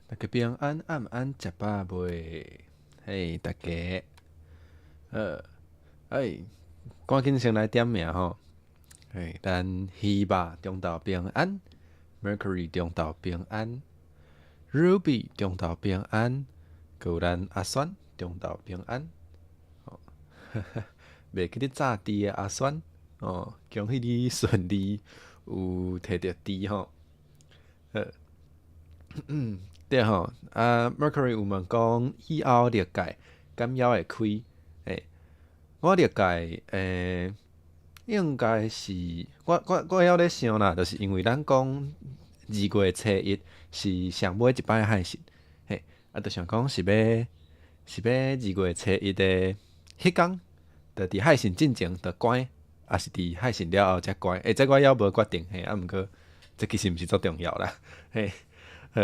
大家平安，暗安，食飽未？嘿，大家，好，哎，趕緊先來點名吼。嘿，咱希望中晝平安，Mercury 中晝平安，Ruby 中晝平安，閣有咱阿酸中晝平安。哦，袂記得炸豬的阿酸，哦，恭喜你順利有提著豬吼。好，對吼，啊，Mercury 有問講以後歷屆敢猶會開？欸，我歷屆應該是我猶咧想啦，就是因為咱講2月初1是上尾一擺海神，嘿，啊，就想講是欲2月初1的彼工，就佇海神進前就關，抑是佇海神了後才關？欸，這我猶無決定，嘿，啊，毋過這其實毋是足重要啦，嘿，好。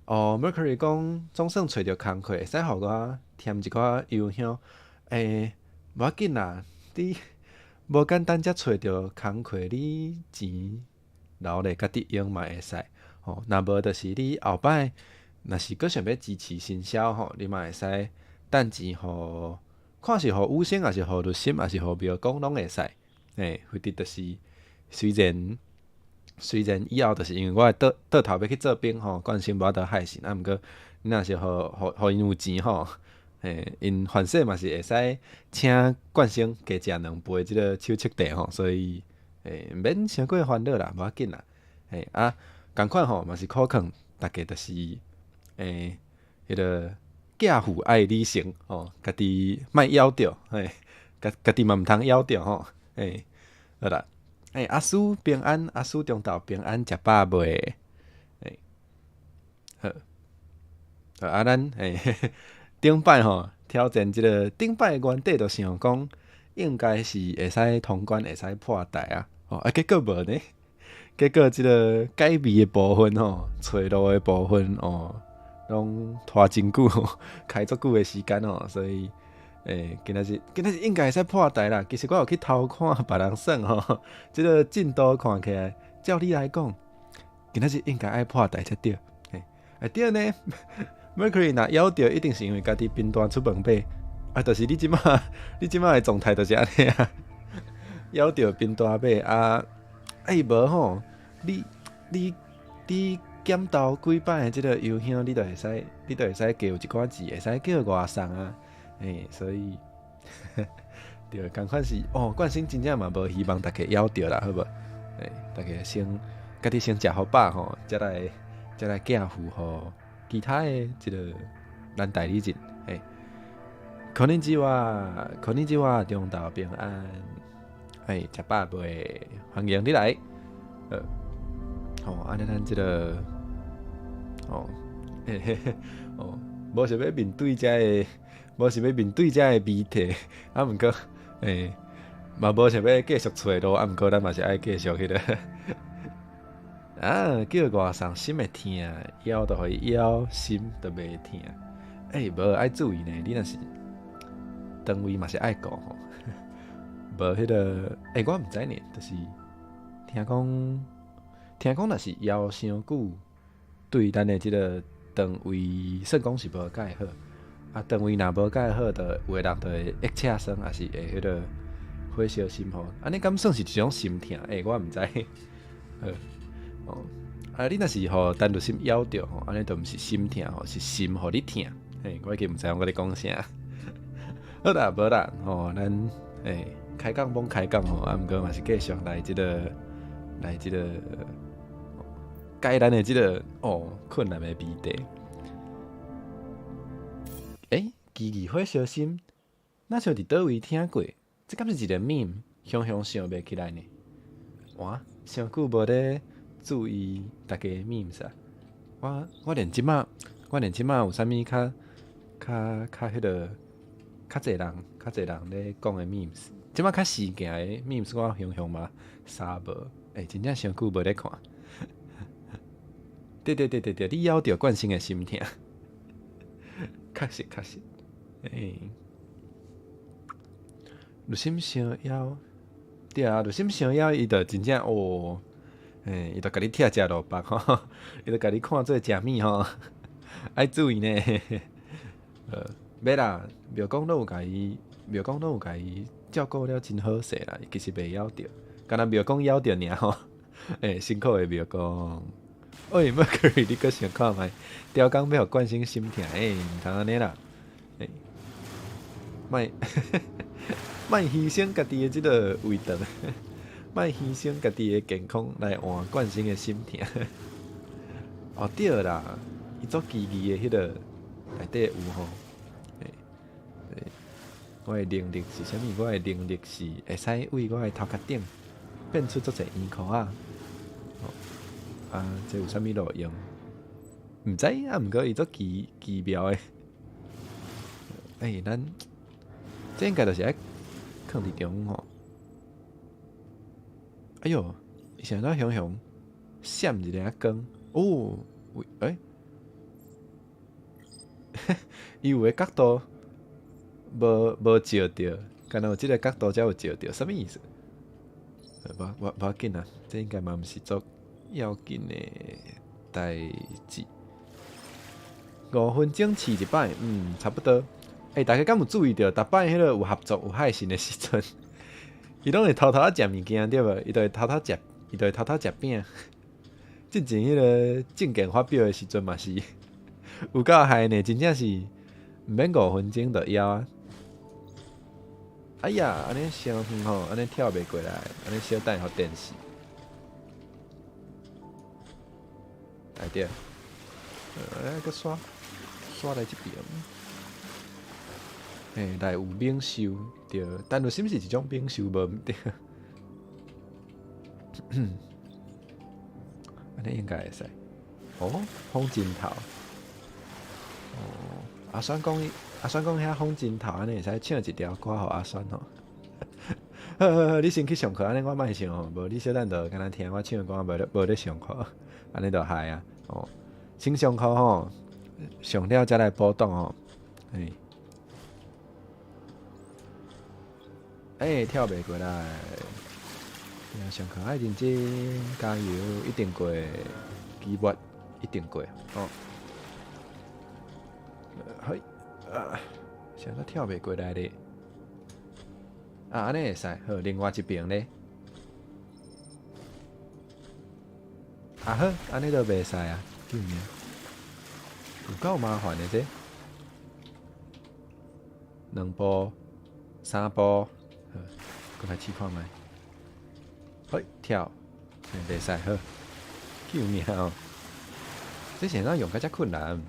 哦，Mercury 講總算揣著工課，會使予我添一寡油香。欸，無要緊啦，你無簡單才揣著工課，你錢留咧家己用嘛會使。吼，若無就是你後擺若是閣想欲支持行銷吼，你嘛會使趁錢予，看是予五星，抑是予律心，抑是予廟公攏會使。嘿，反正就是雖然以後就是因為我會倒倒頭欲去做兵吼，慣性無法度害死，啊，毋過你若是予予𪜶有錢吼，嘿，𪜶凡勢嘛是會使請冠生加食兩杯這個手粟茶吼，所以欸，毋免傷過煩惱啦，無要緊啦，嘿啊，仝款吼嘛是苦勸大家就是欸，彼個寄付愛理性吼，家己莫枵著，嘿，家己嘛毋通枵著吼，嘿，好啦。欸，阿蘇平安，阿蘇中晝平安，食飽未？欸，好，啊，咱欸頂擺吼挑戰這個頂擺原底就想講應該是會使通關，會使破台啊，吼啊結果無呢？結果這個解謎的部分吼，揣路的部分哦，攏拖真久，開足久的時間哦，所以欸，今仔日應該會使破台啦。其實我有去偷看別人算吼，這個進度看起來，照理來講，今仔日應該愛破台才對。嘿，啊對呢，Mercury 若枵著，一定是因為家己貧惰出門買。啊，就是你這馬的狀態就是按呢啊，枵著貧惰買啊，欸無吼，你減投幾擺的這個油香，你就會使加有一寡錢，會使叫外送啊。欸，所以對，仝款是哦，冠生真正嘛無希望大家枵著啦，好無？欸，大家先家己先食予飽吼，才來寄付予其他的這個咱代理人。欸，こんにちは，こんにちは，中晝平安。欸，食飽未？歡迎你來。好，按呢咱這個，哦，嘿嘿嘿，哦，無想欲面對這个。無想欲面對這个謎題，啊，毋過，欸，嘛無想欲繼續揣路，啊，毋過咱嘛是愛繼續彼個。啊，叫外送心會疼，枵就予伊枵，心就袂疼。欸，無愛注意呢，你若是腸胃嘛是愛顧吼。無彼個，欸，我毋知呢，就是聽講若是枵傷久，對咱的這個腸胃算講是無蓋好。啊，腸胃若無蓋好，就有的人就會腋赤酸，抑是會彼個火燒心吼。按呢敢算是一種心疼？欸，我毋知。好，哦，啊，你若是予陳律心枵著吼，按呢就毋是心疼吼，是心予你疼。嘿，我已經毋知我咧講啥。好啦，無啦，吼，咱欸開講罔開講吼，啊，毋過嘛是繼續來這個解咱的這個哦困難的謎題。欸，奇異火燒心，若像佇佗位聽過？這敢是一個 meme？雄雄想袂起來呢？哇，傷久無咧注意大家 memes 啊！我連這馬有啥物較彼個較濟人咧講的 memes，這馬較時行的 memes 我雄雄嘛啥無？欸，真正傷久無咧看。對對對對對，你枵著慣性的心疼。確實確實，欸，律心傷枵，對啊，律心傷枵，伊就真正哦，嘿，伊就共你拆食萝卜吼，伊就共你看做食物吼，愛注意呢。袂啦，廟公攏有共伊，廟公攏有共伊照顧了真好勢啦，伊其實袂枵著，干焦廟公枵著爾吼。欸，辛苦的廟公。喂，Mercury，你閣想看覓？刁工欲予冠生心疼，欸，毋通按呢啦。欸，莫莫犧牲家己的這个胃腸，莫犧牲家己的健康來換冠生的心疼。哦，對啦，伊做奇異的彼个內底有吼。欸，欸，我的能力是啥物？我的能力是會使為我的頭殼頂變出足濟圓箍仔。啊，這有啥物路用？毋知啊，毋過伊足奇奇妙的。欸，咱這應該就是愛囥佇中吼。哎喲，伊是按怎雄雄閃一个光？哦，喂，欸，伊有的角度無照著，敢若有這个角度才有照著，啥物意思？無無無要緊啊，這應該嘛毋是足要緊的代誌。5分鐘試一擺，嗯，差不多。欸，大家敢有注意著？逐擺彼个有合作有海神的時陣，伊攏會偷偷仔食物件，對無？伊就會偷偷食，伊就會偷偷食餅。之前彼个證件發表的時陣嘛是有夠害呢，真正是毋免5分鐘就枵啊！哎呀，按呢傷遠吼，按呢跳袂過來，按呢小等予電死。來對，欸，閣刷刷來這邊。嘿，來有猛獸，對，但有是毋是一種猛獸無毋對。按呢應該會使。哦，風箏頭。哦，阿選講，阿選講遐風箏頭按呢會使唱一條歌予阿選吼。好好好，你先去上課，按呢我莫唱吼，無你小等就干焦聽我唱歌，無咧上課，按呢就害啊。哦，先上課吼，上了才來補檔吼。嘿。欸，跳袂過來。上課愛認真，加油，一定過，期末一定過，哦。嘿，啊，是按怎跳袂過來咧？啊，按呢會使，好，另外一邊咧。啊好，按呢就袂使啊，救命！有夠麻煩的這，兩步，三步，好，閣來試看覓。嘿，跳，袂使，好，救命哦！這是按怎用甲遮困難？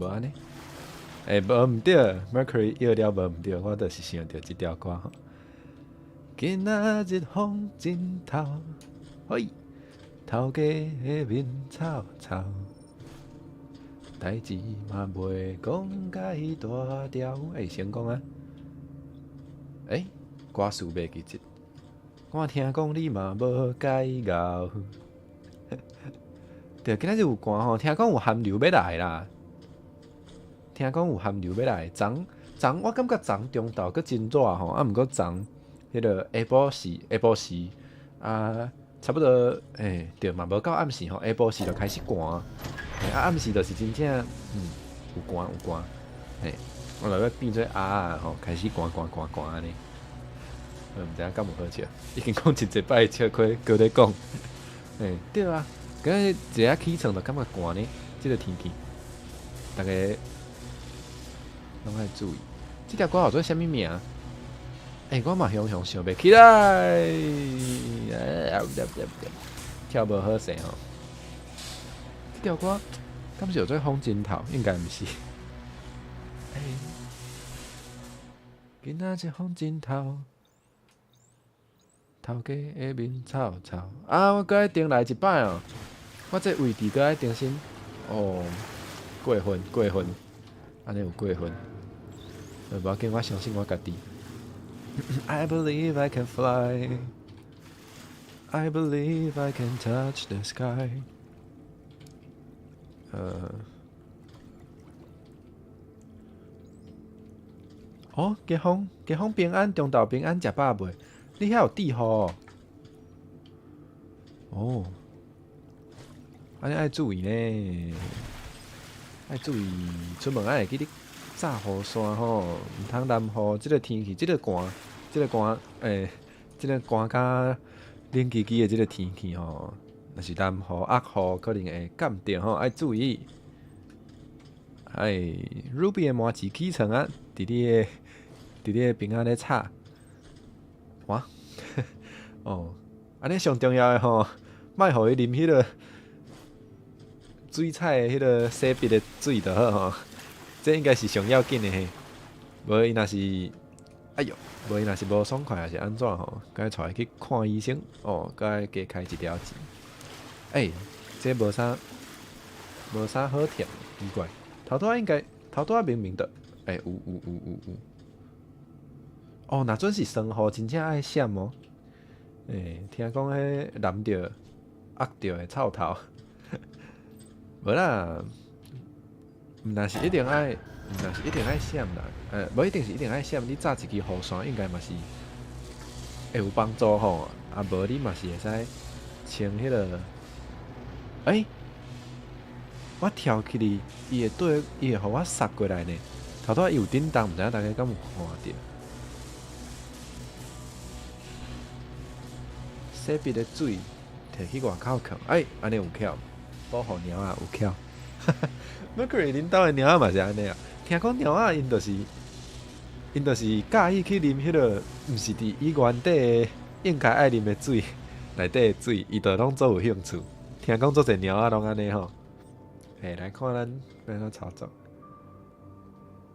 無按呢？欸，無毋對，Mercury 搖了無毋對，我就是想著這條歌吼。今仔日風箏頭，嘿，頭家的面臭臭，代誌嘛袂講甲伊大條。欸，成功啊！欸，歌詞袂記得。我聽講你嘛無解𠢕。對，今仔日有寒吼，聽講有寒流欲來啦。聽講有寒流欲來，昨昨我感覺昨中晝閣真熱吼，啊，毋過昨彼个下晡時啊，差不多，欸，對嘛，無到暗時吼，下晡時就開始寒，啊，暗時就是真正，有寒有寒，嘿，我就欲變做鴨仔吼，開始寒寒寒寒按呢。毋知影敢有好笑，已經講真濟擺笑虧，閣咧講，欸，對啊，今仔日一下起床就感覺寒呢，這个天氣，逐家攏愛注意。這條歌號做啥物名？欸，我嘛雄雄想袂起來，跳無好勢吼。這條歌敢是叫做風箏頭？應該毋是。欸，今仔日風箏頭。頭家的面臭臭，啊！我閣愛重來一擺哦。我這位置閣愛重新，哦，過分過分，按呢有過分。無要緊，我相信我家己。I believe I can fly. I believe I can touch the sky. 哦，街坊，街坊平安，中晝平安，食飽未？你遐有駐雨？哦，按呢愛注意呢，愛注意出門愛會記得紮雨傘吼，毋通淋雨。這個天氣，這個寒，這個寒，這個寒甲冷吱吱的這個天氣吼，若是淋雨、壓雨，可能會感著吼，愛注意。哎，Ruby 的麻糬起床啊，佇你的邊仔咧吵。哇，哦，按呢上重要的吼，莫予伊啉彼個水彩的彼個洗筆的水就好吼。這應該是上要緊的嘿。無伊若是，哎喲，無伊若是無爽快，抑是按怎吼，該帶伊去看醫生哦，閣愛加開一條錢。欸，這無啥好忝，奇怪。頭拄仔應該，頭拄仔明明的，欸，有有有有有。哦，若準是霜雨，真正愛閃哦。欸，聽講彼淋著、壓著會臭頭。無啦，毋若是一定愛，毋若是一定愛閃啦。無一定是一定愛閃，你紮一支雨傘應該嘛是會有幫助吼。啊，無你嘛是會使穿彼個，欸，我跳起去，伊會對，伊會予我殺過來呢。頭拄仔伊有震動，毋知影大家敢有看著？洗筆的水摕去外口囥，欸，按呢有巧，保護貓仔有巧。Mercury 恁兜的貓仔嘛是按呢啊？聽講貓仔𪜶就是佮意去啉彼個，毋是佇伊原底的應該愛啉的水內底的水，伊就攏足有興趣。聽講足濟貓仔攏按呢吼。欸，來看咱欲按怎操作。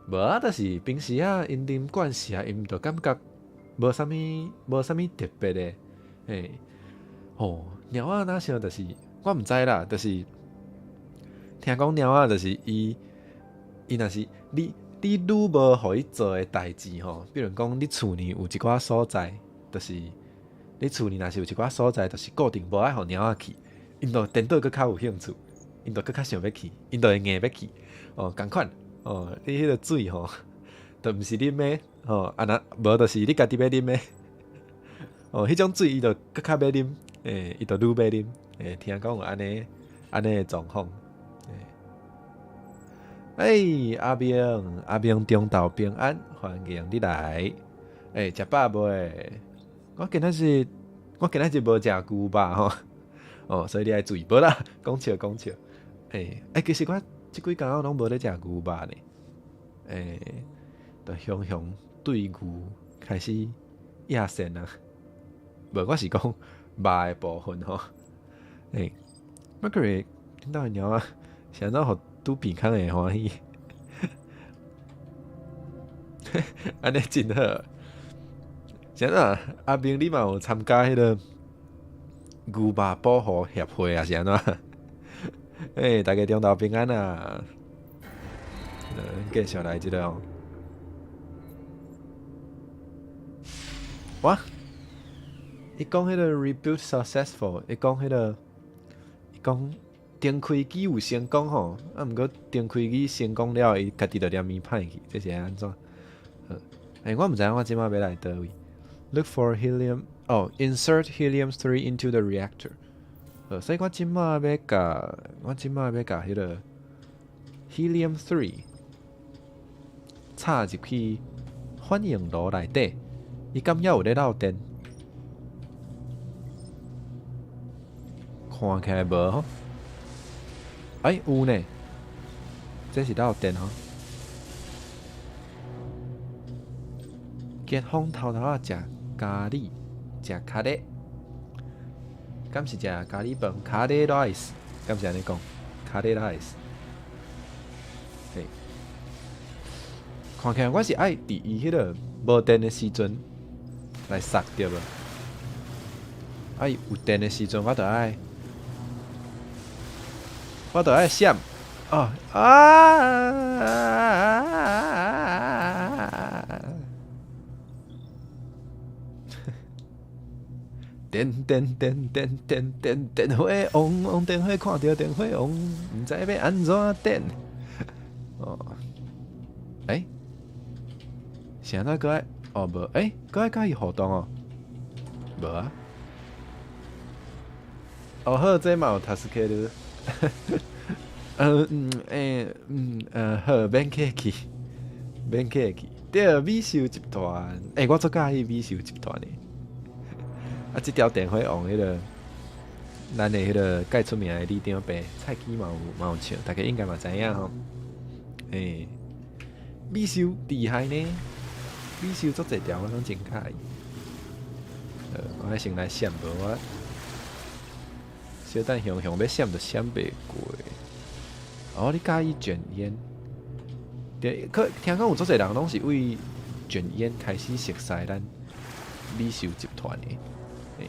無啊，就是平時啊，𪜶啉慣勢啊，𪜶就感覺無啥物特別的。欸，吼，貓仔若像就是我毋知啦，就是聽講貓仔就是伊若是你愈無予伊做的代誌吼，比如講你厝內有一寡所在，就是你厝內若是有一寡所在，就是固定無愛予貓仔去，𪜶就顛倒閣較有興趣，𪜶就閣較想欲去，𪜶就會硬欲去。哦，仝款，哦，你彼個水吼，就毋是啉的，吼，啊若無就是你家己欲啉的。哦，彼種水伊就閣較欲啉，欸，伊就愈欲啉，欸，聽講有按呢的狀況。欸，阿明，阿明中晝平安，歡迎你來。欸，食飽未？我今仔日無食牛肉吼，哦，所以你愛注意，無啦，講笑講笑。欸，欸，其實我這幾工我攏無咧食牛肉呢。欸，就雄雄對牛開始厭世啊。無，我是講肉的部分吼。欸，Mercury，恁兜的貓仔是按怎予拄鼻空會歡喜？按呢真好。是按怎？阿明，你嘛有參加彼個牛肉保護協會啊？是按怎？欸，大家中晝平安啊！繼續來這個哦。哇！伊講彼個 reboot successful，伊講彼個，伊講重開機有成功吼，啊，毋過重開機成功了後，伊家己就連物歹去，這是按怎？欸，我毋知影我這擺欲來佗位。Look for helium，哦，insert helium three into the reactor。所以我這擺欲共彼個 helium three 插入去反應爐內底，伊敢猶有咧漏電？看起來無吼。欸，有呢，這是漏電吼。結風偷偷仔食咖喱，食咖喱，敢是食咖喱飯？咖喱 rice，敢是按呢講？咖喱 rice。嘿，看起來我是愛佇伊彼個無電的時陣來插對無？啊，伊有電的時陣，我就愛閃。哦啊！電電電電電電電火王王電火看著電火王，毋知欲按怎電。哦，欸，是按怎閣愛？哦無，欸，閣愛佮伊互動哦？無啊？哦好，這嘛有助ける。嗯，欸，嗯，好，免客氣，免客氣。對，美秀集團，欸，我足佮意美秀集團的。啊，這條電火王彼个，咱的彼个蓋出名的里長伯蔡基嘛有唱，大家應該嘛知影吼。欸，美秀厲害呢，美秀足濟條我攏真佮意。我愛先來閃，無我小等雄雄欲閃就閃袂過。哦，你佮意捲菸？對，可聽講有足濟人攏是為捲菸開始熟似咱美秀集團的。欸，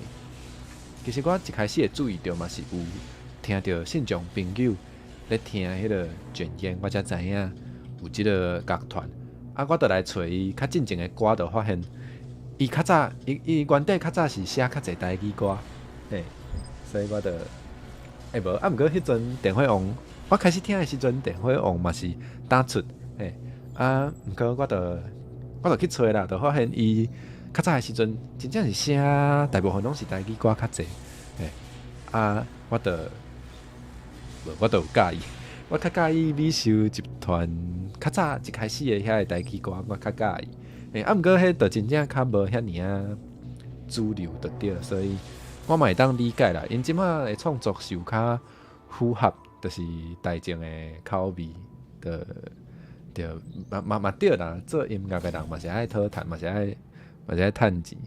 其實我一開始會注意著嘛是有聽著信眾朋友咧聽彼个捲菸，我才知影有這个樂團。啊，我就來揣伊較進前的歌，就發現伊較早，伊原底較早是寫較濟台語歌，嘿，所以我就，欸無，啊毋過彼陣電火王，我開始聽的時陣，電火王嘛是當出，嘿，啊，毋過我就去揣啦，就發現伊較早的時陣，真正是寫大部分攏是台語歌較濟，嘿，啊，我就無，我就有佮意，我較佮意美秀集團較早一開始的遐个台語歌，我較佮意。欸，啊，毋過彼就真正較無遐爾仔主流就對，所以我嘛會當理解啦。𪜶這馬的創作是有較符合，就是大眾的口味的，對，嘛對啦。做音樂的人嘛是愛討趁，嘛是愛趁錢。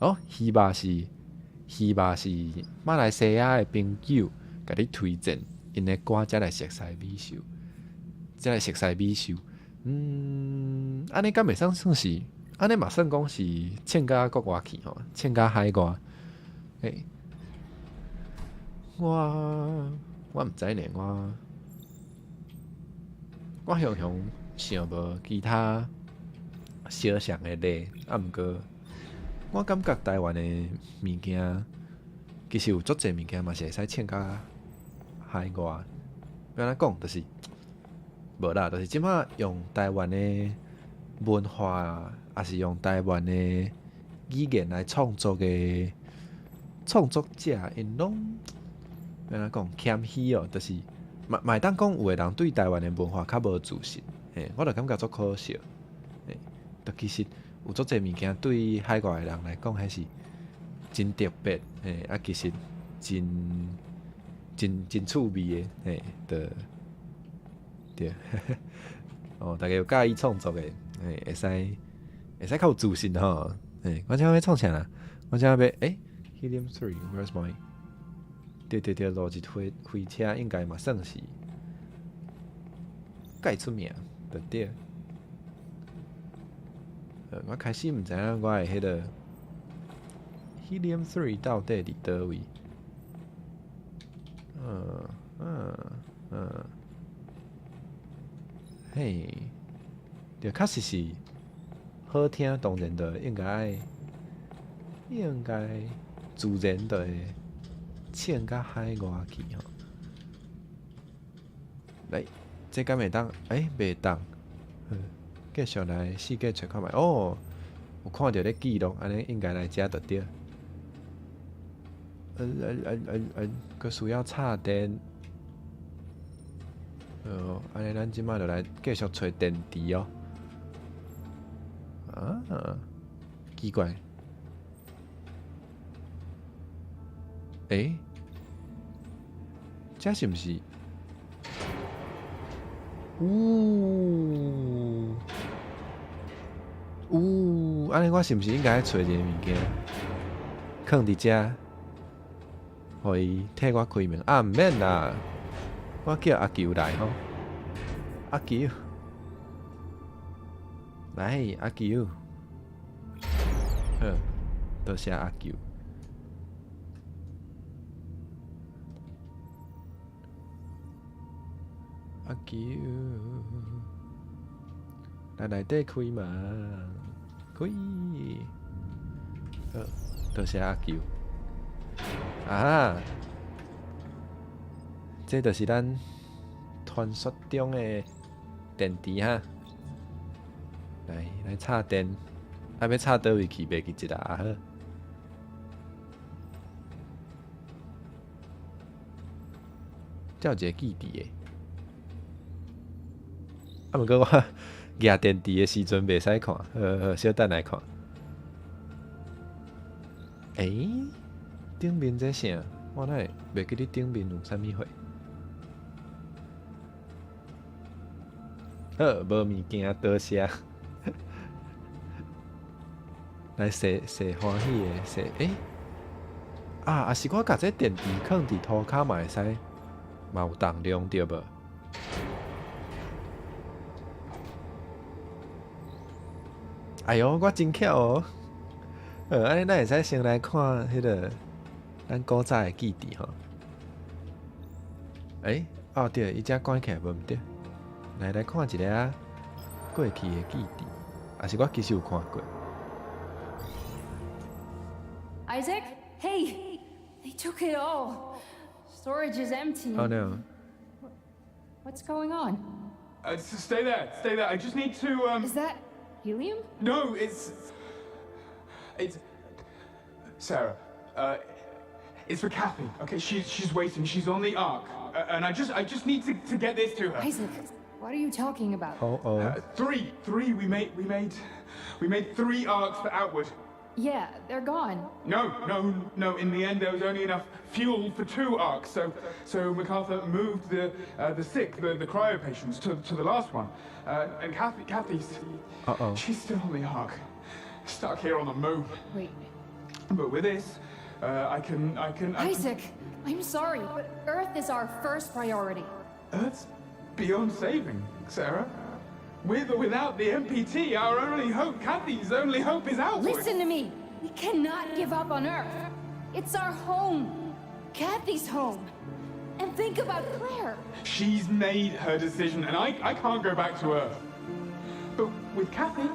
哦，希望是馬來西亞的朋友共你推薦𪜶的歌，才來熟似美秀，才來熟似美秀。嗯，按呢敢會使算是，按呢嘛算講是唱甲國外去吼，唱甲海外。欸，我毋知呢，我雄雄想無其他相像的例，啊，毋過我感覺台灣的物件，其實有足濟物件嘛是會使唱甲海外。欲按怎講，就是無啦，就是這馬用台灣的文化，抑是用台灣的語言來創作的創作者，𪜶攏欲按怎講謙虛哦，就是嘛會當講有的人對台灣的文化較無自信，嘿，我就感覺足可惜。嘿，就其實有足濟物件對海外的人來講，彼是真特別，嘿，啊，其實真真真趣味的，嘿，就對。哦，大家有佮意創作的，嘿，會使較有自信吼。嘿，我這欲創啥啦？我這欲欸，Helium Three，Where's my？對對對，落日飛車應該嘛算是蓋出名，就對。我開始毋知影我的彼个 Helium Three 到底佇佗位？嗯，嘿，對，確實是好聽，當然就應該自然就會唱甲海外去吼。來，這敢會當？欸，袂當。繼續來四界揣看覓。哦，有看著咧記錄，按呢應該來遮就對。閣需要插電。哦，按呢咱這馬就來繼續揣電池哦。啊，奇怪。欸？這是毋是？嗚嗚，按呢我是毋是應該揣一个物件，囥佇遮，予伊替我開門？啊，毋免啦，我叫阿球來吼。阿球，來，阿球，好，多謝阿球。阿球，來內底開門，開，好，多謝阿球。啊，這就是咱傳說中的電池哈。來，來插電，啊，欲插佗位去？袂記得啊。好。這有一個記佇的。啊，毋過我舉電池的時陣袂使看，好好，小等來看。欸，頂面這啥？我哪會袂記得頂面有啥物貨？好，無物件，多謝。來踅踅歡喜的踅，欸，啊，啊是我共這電池囥佇塗跤嘛會使，嘛有重量對無？哎喲，我真巧哦！按呢咱會使先來看彼个咱古早的記憶吼。欸，哦對，伊遮關起來無毋對。來來看一下過去的記憶，抑是我其實有看過。 Isaac, hey, they took it all. Storage is empty. Oh no. What's going on? Stay there, stay there. I just need to. Is that helium? No, it's Sarah. It's for Kathy. Okay, she's waiting. She's on the Ark, and I just need to get this to her. Isaac, what are you talking about? 好哦。 Three, three. We made three arks for Outward. Yeah, they're gone. No. In the end, there was only enough fuel for two arks. So MacArthur moved the sick, the cryo patients, to the last one. And Kathy's Uh-oh. she's still on the Ark, stuck here on the moon. Wait. But with this, I can Isaac, I'm sorry, but Earth is our first priority. Earth's beyond saving, Sarah. With or without the MPT, our only hope, Kathy's only hope, is Outward. Listen to me. We cannot give up on Earth. It's our home. Kathy's home. And think about Claire. She's made her decision, and I can't go back to Earth. But with Kathy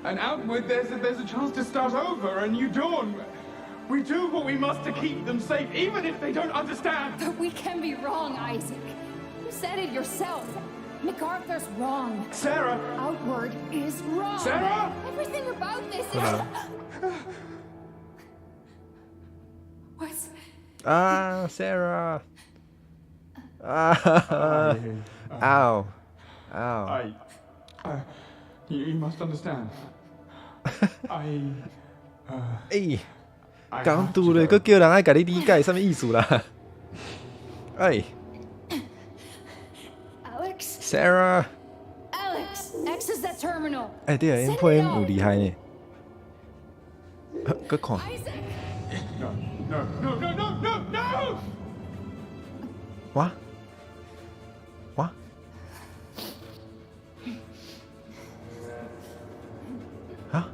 and Outward, there's a chance to start over, a new dawn. We do what we must to keep them safe, even if they don't understand. But we can be wrong, Isaac. You said it yourself. MacArthur's wrong. Sarah! Outward is wrong. Sarah! Everything about this is. Hello. What's. 啊，Sarah！啊，ow ow！ You must understand. I. 欸，講拄咧，閣叫人愛共你理解，啥物意思啦？哎 Alex? ，Sarah！ Alex! Access that terminal! 欸，對啊，𪜶配音有厲害呢。閣看。 Isaac! No, no, no, no, no, no, no! 哇哇！哈？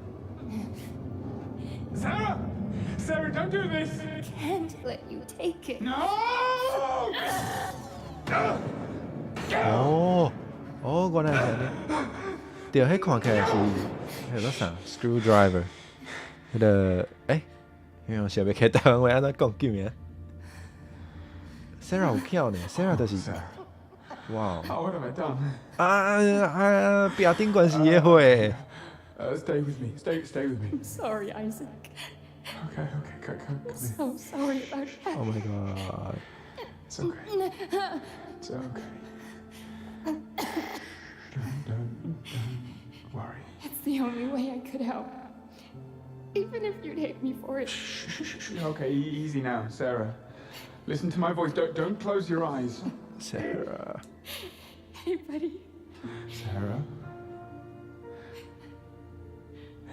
Sarah! Sarah, don't do this! Can't let you take it. No! 哦哦，原來是按呢。對，彼看起來是彼個啥？Screwdriver。彼個欸，想袂起台灣話按怎講叫名？Sarah 有巧呢，Sarah 就是，哇！ Oh, what have I done? 啊啊！壁頂懸是伊的火。 Stay with me. Stay with me. Sorry, Isaac. Okay, come, come, come here. So sorry about that. Oh my god！ It's okay. It's okay. Don't worry. It's the only way I could help. Even if you'd hate me for it. Shh, shh, shh. Okay, easy now, Sarah. Listen to my voice. Don't close your eyes. Sarah， Hey, buddy. Sarah.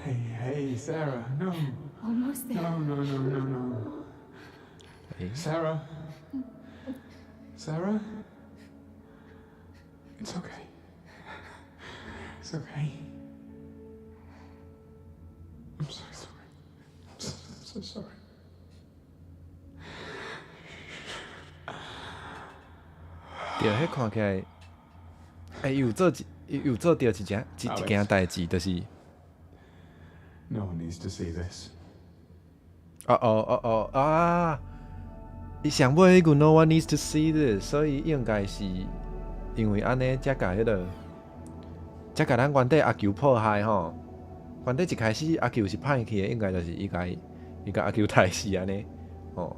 Hey, hey, Sarah. No. Almost there. No, no, no, no, no. 欸 Sarah. Sarah? It's okay. It's okay. I'm so sorry. I'm so, so sorry. 對，彼看起來，欸，伊有做一，伊有做著一件一一件代誌，就是， No one needs to see this. 哦哦哦哦啊！伊上尾彼句 No one needs to see this，所以應該是因為按呢，才共彼个，才共咱原底阿球破害吼。原底一開始阿球是歹去的，應該就是伊共伊伊共阿球刣死按呢，吼。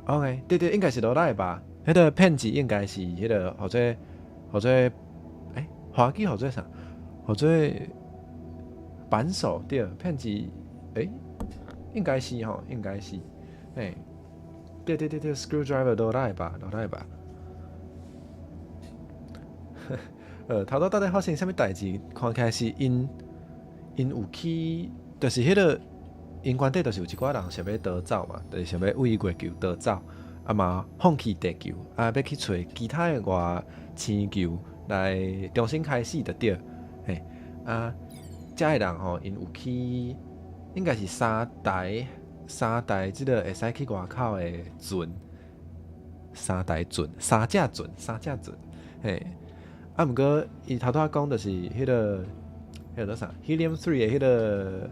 OK，對對，應該是羅拉的吧？彼个騙子應該是彼個號做號做，華語號做啥？號做扳手對，騙子，應該是吼，應該是，對對對對，screwdriver 落來吧，落來吧。頭拄到底發生啥物代誌？看起來是𪜶有去，就是彼個𪜶原底就是有一寡人想欲逃走嘛，就是想欲對月球逃走，啊嘛放棄地球，啊欲去揣其他的外星球來重新開始就對，嘿，啊，遮的人吼，𪜶有去，應該是三台三台這個會使去外口的船，三台船，三隻船，三隻船，嘿。啊，毋過伊頭拄仔講就是彼個叫啥？Helium three 的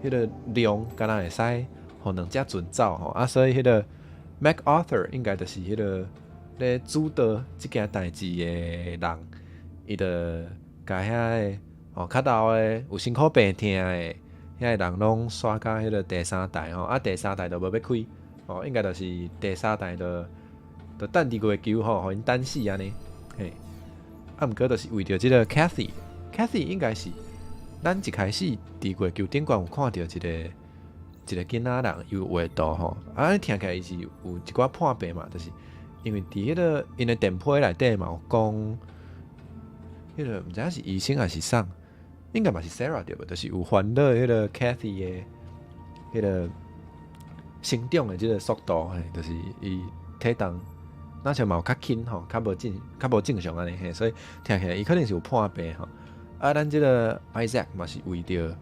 彼個量，敢若會使予兩隻船走吼。啊，所以彼個 MacArthur 應該就是彼個咧主導這件代誌的人，伊就共遐个吼較老的、有身軀病痛的遐个人攏徙到彼個第三台吼。啊，第三台就無欲開吼，應該就是第三台就等佇月球吼，予𪜶等死按呢，嘿。啊，毋過就是為著這個 Kathy，Kathy 應該是咱一開始佇月球頂懸有看著一個囡仔人有畫圖吼，啊，聽起來伊是有一寡破病嘛，就是因為佇彼個𪜶的電批內底嘛有講，彼個毋知影是醫生還是啥，應該嘛是 Sarah 對無？就是有煩惱彼個 Kathy 的彼個成長的這個速度，嘿，就是伊體重若像嘛有較輕吼，較無正常按呢嘿，所以聽起來伊可能是有破病吼。啊，咱這個 Isaac 嘛是為著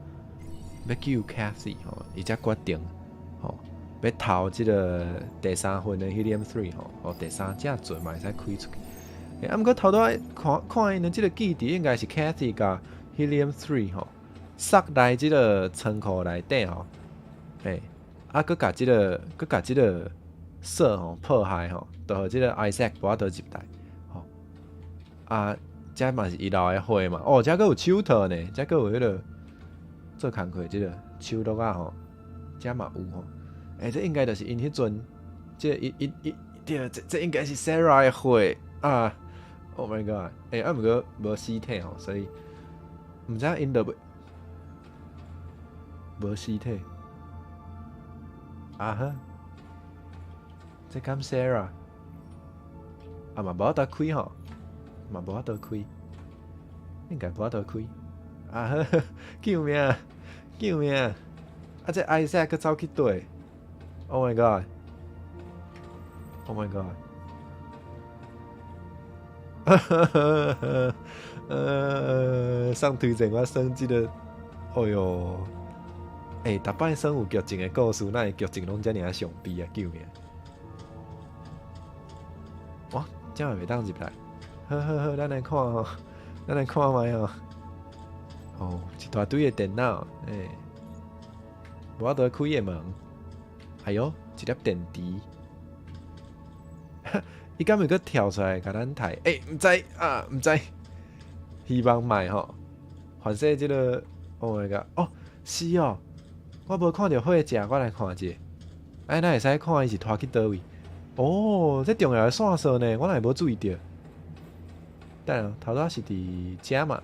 欲救 Kathy 吼，伊才決定吼，欲偷這個第三份的 Helium Three 吼，哦，第三隻船嘛會使開出去。啊，毋過頭拄仔看看𪜶的這個記憶，應該是 Kathy 共 Helium Three 吼，塞來這個倉庫內底吼，嘿，啊，閣共這個鎖吼破開吼，就予這個 Isaac 無法度入來，吼，啊，這嘛是伊留的血嘛，哦，這閣有手套呢，這閣有彼個做工課這個手套仔吼，這嘛有吼，這應該就是𪜶彼陣，這伊伊伊對，這應該是 Sarah 的血啊！Oh my god！啊，毋過無屍體吼，所以毋知影𪜶就無屍體。啊哈！這敢 Sarah？啊嘛無法度開吼，嘛無法度開，應該無法度開。啊呵，救命！救命！啊，這 Isaac 閣走去佗？Oh my god！Oh my god！哈哈哈！上推薦我耍這個，哎喲！逐擺耍有劇情的故事，哪會劇情攏遮爾仔傷悲啊！救命！哇，這嘛袂當入來。好好好，咱來看吼，咱來看覓吼。哦，一大堆的電腦，無法度開的門。哎喲，一粒電池。伊敢會閣跳出來共咱刣？毋知啊，毋知。希望莫吼。反正這個，Oh my god！哦，是哦，我無看著貨架，我來看者。咱會使看伊是拖去佗位？哦，這重要的線索呢，我哪會無注意著？等下，頭拄仔是佇遮嘛？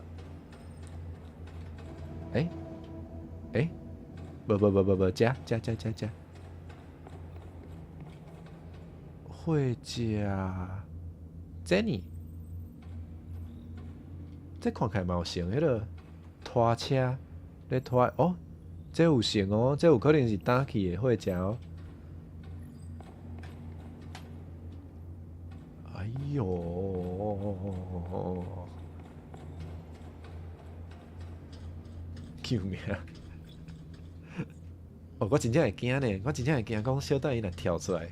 無無無無無，遮遮遮遮遮。貨架，這呢？這看起來嘛有像彼個拖車咧拖哦，這有像哦，這有可能是早起的貨架哦。哎喲！救命！哦，我真正會驚呢，我真正會驚講小等伊若跳出來，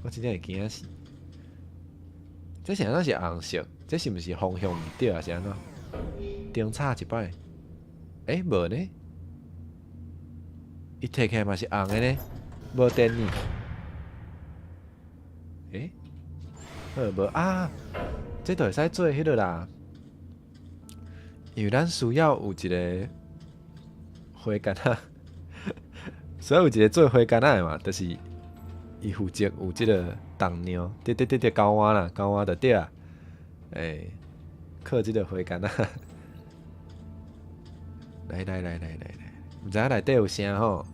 我真正會驚死。這是按怎是紅色？這是毋是方向毋對啊？是按怎？燈插一擺，無呢？伊提起來嘛是紅的呢，無電呢？好無啊？這就會使做彼個啦，因為咱需要有一個火桿仔，需要有一個做火桿仔的嘛，就是伊負責有這個重量，對對對對，交換啦，交換就對啊。欸，靠這個火桿仔。來來來來來來，毋知影內底有啥吼？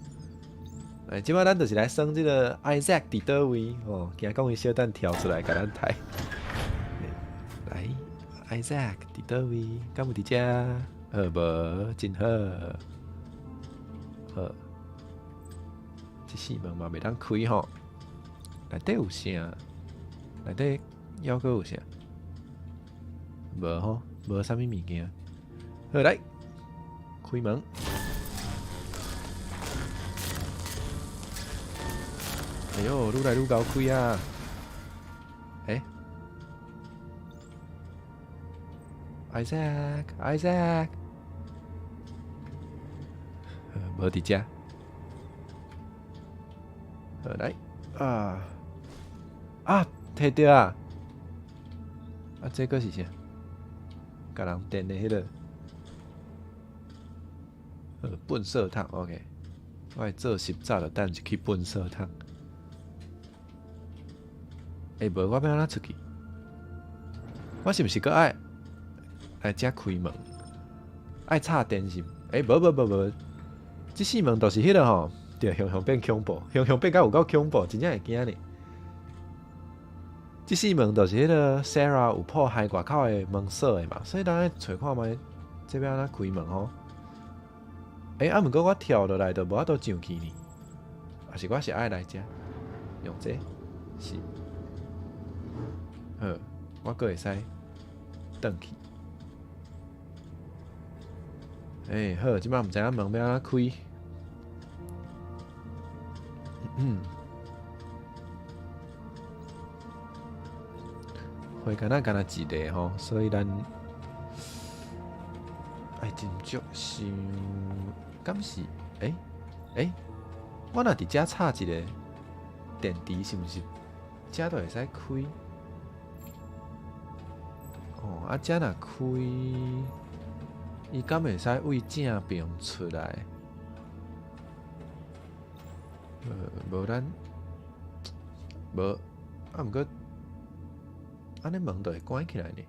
來，這擺咱就是來耍這個 Isaac 佇佗位吼，驚講伊小等跳出來共咱刣。來，Isaac 佇佗位？敢有佇遮？好無？真好。好，這四門嘛袂當開吼。內底有啥？內底猶閣有啥？無吼，無啥物物件。好，來，開門。哎喲，愈來愈𠢕開啊！欸，Isaac，Isaac，無佇遮。好，來，啊啊，提著啊！啊，這閣是啥？共人電的彼個，糞掃桶，OK。我會做習早就等入去糞掃桶。欸，無，我欲按怎出去？我是毋是閣愛來遮開門？愛插電是？欸，無無無無，這四門就是彼個吼，對，雄雄變恐怖，雄雄變甲有夠恐怖，真正會驚呢。這四門就是彼個 Sarah 有破壞外口的門鎖的嘛，所以咱愛揣看覓這欲按怎開門吼。欸，啊，毋過我跳落來就無法度上去呢，抑是我是愛來遮用這個？是。好，我閣會使轉去。欸，好，這擺毋知影門欲按怎開。嗯。火敢若干焦一个吼，所以咱愛斟酌想，敢是？欸欸，我若佇遮插一个電池，是毋是遮就會使開？哦，啊，遮若開，伊敢會使對正爿出來？無咱無，啊，毋過按呢門就會關起來呢。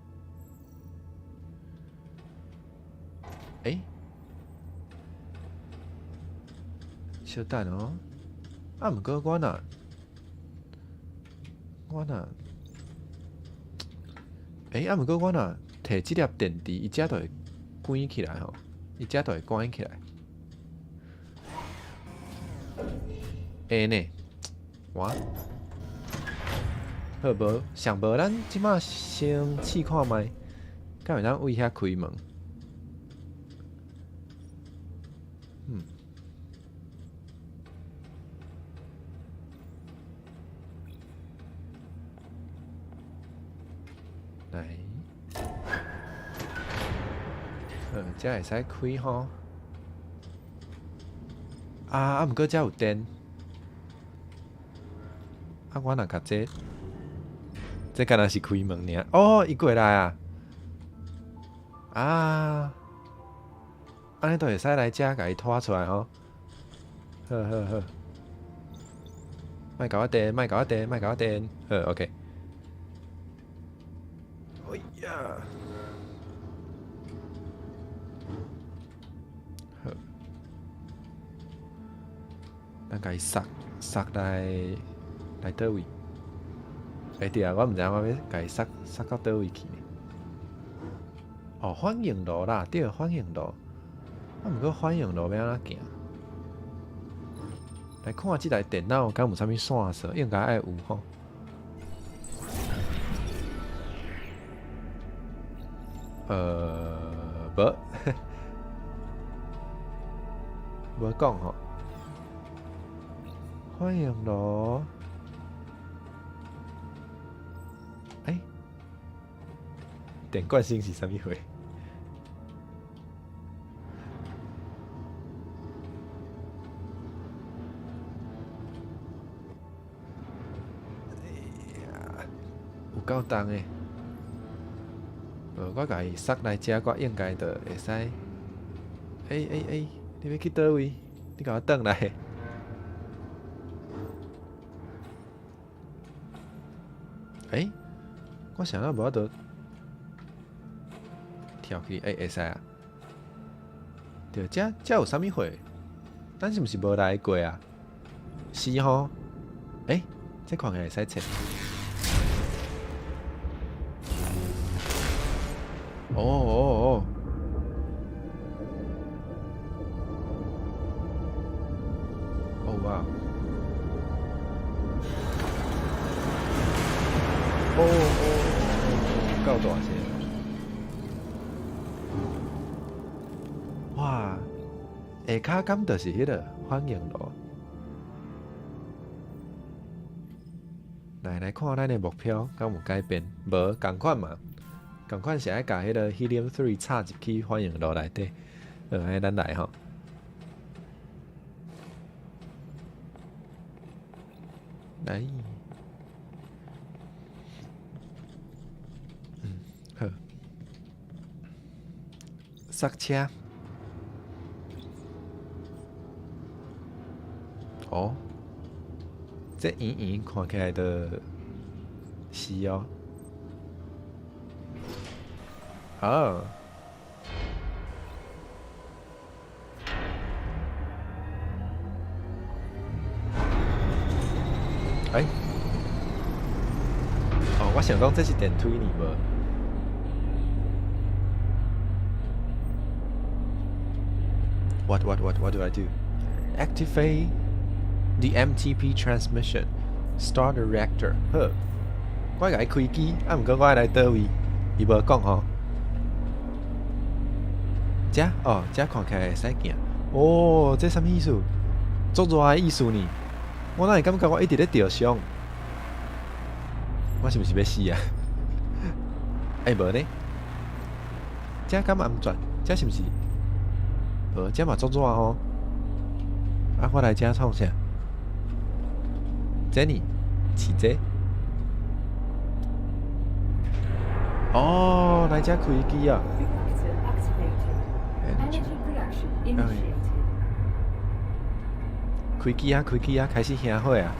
欸，小等哦，啊，毋過我若，我若。欸，啊，毋過我若提這粒電池，伊遮就會關起來吼，伊遮就會關起來。會呢，哇，好無？上無咱這擺先試看覓，敢會當對遐開門？嗯。來，好，遮會使開吼。啊啊，毋過遮有電。啊，我若共這，這敢若是開門爾。哦，伊過來啊！啊，按呢就會使來遮共伊拖出來吼。好好好，莫共我電，莫共我電，莫共我電。好，OK。哎呀！好，咱共伊塞塞來來佗位？欸對啊，我毋知影我欲共伊塞塞到佗位去呢。哦，反應爐啦，對，反應爐。啊，毋過反應爐欲按怎行？來看這台電腦敢有啥物線索？應該愛有吼。無，無講吼。反應爐，欸，電慣性是啥物貨？哎呀，有夠重的。無，我共伊塞來遮，我應該就會使。欸欸欸，你欲去佗位？你共我轉來。欸，我想到無法度跳起，欸，會使啊？對，這這有啥物貨？咱是毋是無來過啊？是吼？欸，這看起來會使切。哦哦哦！哦哇！哦哦哦！夠大聲！哇！下跤敢就是彼個反應爐。來來看咱的目標敢有改變？無仝款嘛？仝款是愛共彼個 Helium Three 插入去反應爐內底。好，按呢咱來吼。來。嗯，好。剎車。哦，這圓圓看起來就是哦。啊。欸？哦，我想講這是電推呢無？What what what what do I do? Activate the MTP transmission. Start the reactor. 好，我共伊開機，啊，毋過我愛來佗位？伊無講吼。這哦，這看起來會使行。哦，這啥物意思？足熱的意思呢？我哪會感覺我一直咧著傷？我是毋是欲死啊？欸，無呢？這敢安全？這是毋是？無，這嘛足熱吼。啊，我來這創啥？這呢？飼這？哦，來這開機啊！ Energy production initiated. 開機啊，開機啊，開始燃火啊！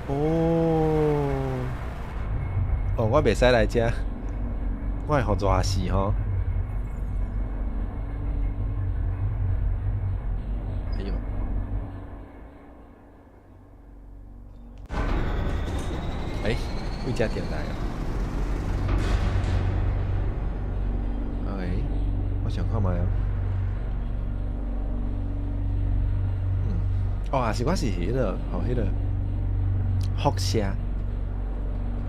哦，哦，我袂使來這，我會予熱死吼！哎喲！欸，為這電來啊？OK，我想看覓啊。嗯，哦，抑是我是彼個，予彼個輻射，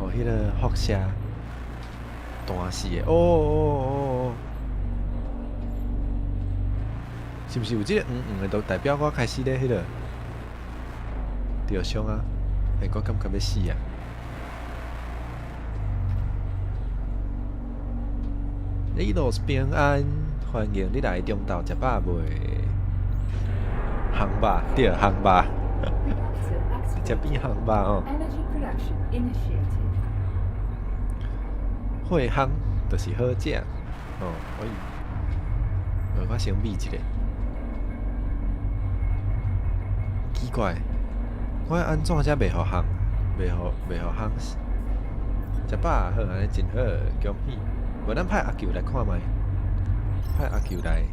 予彼個輻射彈死的。哦哦哦哦，是毋是有這個黃黃的，就代表我開始咧彼個著傷啊？欸，我感覺欲死啊！一路平安，歡迎你來中晝食飽未？烘肉，對，烘肉，食變烘肉哦。 Energy production initiated. 火烘就是好食哦，可以。我先覕一下。奇怪，我按怎才袂予烘？袂予烘死？食飽好，按呢真好，恭喜！無咱派阿球來看覓，派阿球來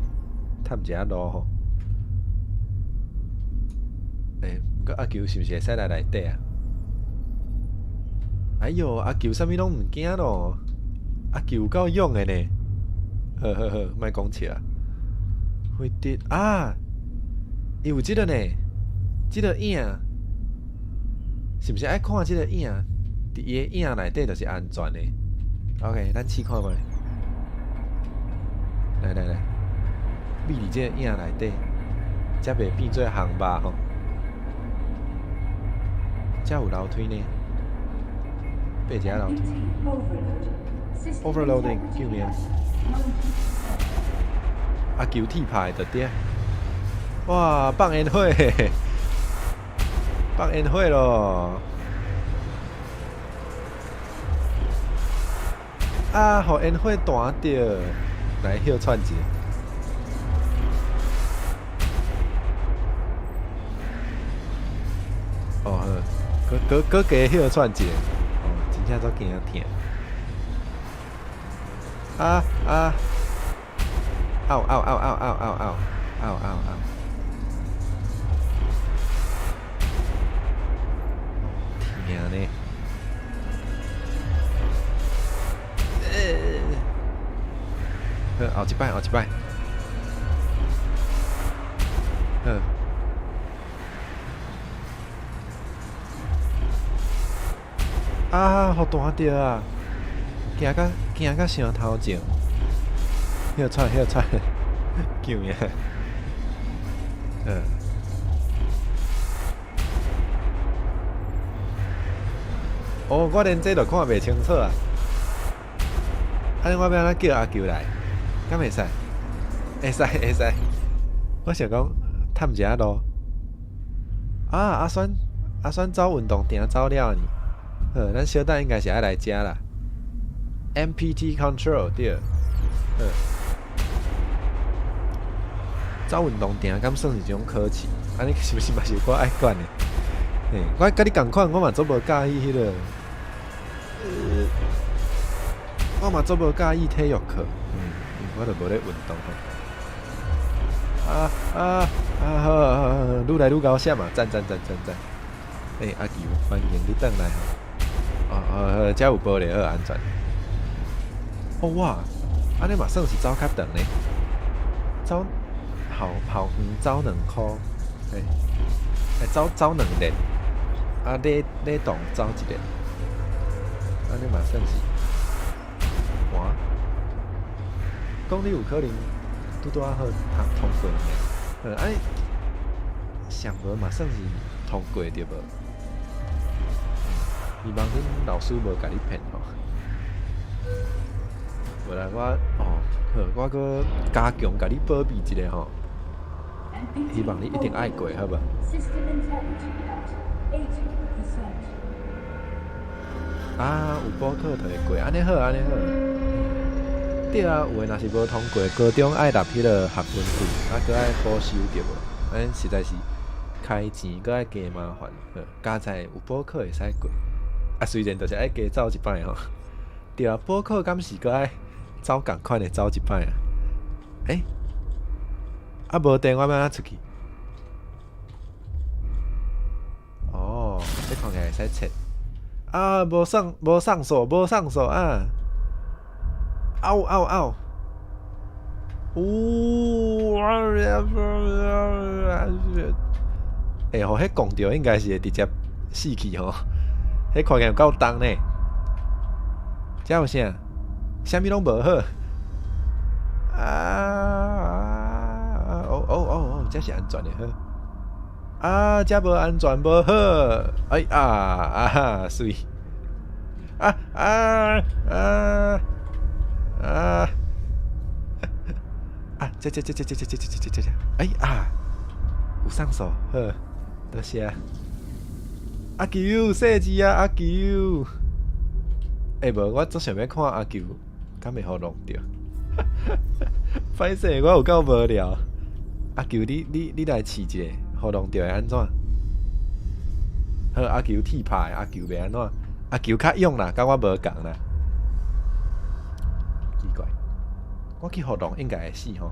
探一下路吼。欸，毋過阿球是毋是會使來內底啊？哎喲，阿球啥物攏毋驚咯，阿球有夠勇的呢。好好好，莫講笑啊。會得啊，伊有這個呢，這個影，是毋是愛看這個影？佇伊的影內底就是安全的。OK，咱試看覓。來來來，覕佇這個影內底，才袂變做烘肉吼。遮有樓梯呢，爬一下樓梯。Overloading，救命！阿球鐵拍的就對。哇，放煙火，放煙火咯！啊，予煙火彈著，來歇喘一下。哦好，閣閣閣加歇喘一下，哦，真正足驚疼。啊啊！嗷嗷嗷嗷嗷嗷嗷嗷嗷嗷！疼呢！好，後一擺，後一擺。好。啊！予彈著啊！驚甲驚甲傷頭前，歇喘歇喘，救命！嗯。哦，我連這都看袂清楚啊！按呢我欲按怎叫阿球來？敢會使？會使會使。我想講探一下路。啊！阿選阿選走運動場走了呢。好，咱小等應該是愛來遮啦。MPT control 對。好。走運動場敢算是一種考試？按呢是毋是嘛是我愛管的？嘿，我佮你仝款，我嘛足無佮意彼个。我嘛足無佮意體育課，我就無咧運動吼。啊啊啊！好好好，愈來愈𠢕閃啊！讚讚讚讚讚！欸，阿球，歡迎你轉來吼。哦哦，遮有玻璃，好安全。哦哇，按呢嘛算是走較長呢，走後後遠走2箍，嘿，欸走走2列，啊禮禮堂走1列，按呢嘛算是。哇！講你有可能拄拄仔好通過爾，按呢上無嘛算是通過對無？希望恁老師無共你騙吼。無啦，我哦好，我閣加強共你保庇一下吼。希望你一定愛過，好無？啊，有補考就會過，按呢好，按呢好。對啊，有的若是無通過，高中愛納彼个學分費，啊，閣愛補修對無？按呢實在是開錢閣愛加麻煩。好，佳哉有補考會使過，啊，雖然就是愛加走一擺吼。對啊，補考敢是閣愛走仝款的走一擺啊？欸，啊無電我欲按怎出去？哦，這看起來會使切。啊，無上無上鎖，無上鎖啊！嗷嗷嗷！嗚！欸，予彼摃著應該是會直接死去吼。彼看起來有夠重呢。這有啥？啥物攏無好。啊！哦哦哦哦，這是安全的好。啊，這無安全，無好。哎啊啊哈，媠！啊啊啊啊！啊，這這這這這這這這這這這，哎啊，有上鎖，好，多謝。阿球，細隻啊，阿球。欸，無，我足想欲看阿球，敢會予弄著？歹勢，我有夠無聊。阿球，你你你來試一下，予弄著會按怎？好，阿球鐵拍的，阿球袂按怎？阿球較勇啦，佮我無仝啦。奇怪，我去予弄應該會死吼。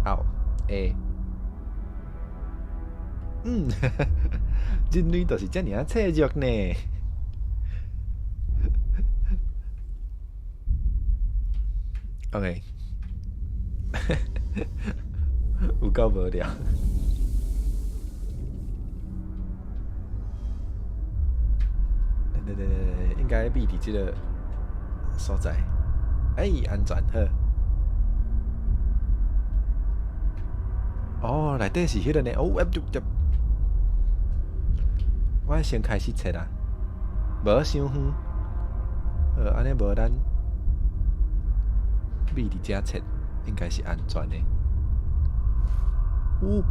嗷，欸，嗯，人類就是遮爾仔脆弱呢。OK，有夠無聊。對對對對，應該避佇這个所在。欸，安全好。哦，內底是彼个呢。哦，我先開始切啦，無傷遠。好，按呢無咱避佇遮切，應該是安全的。有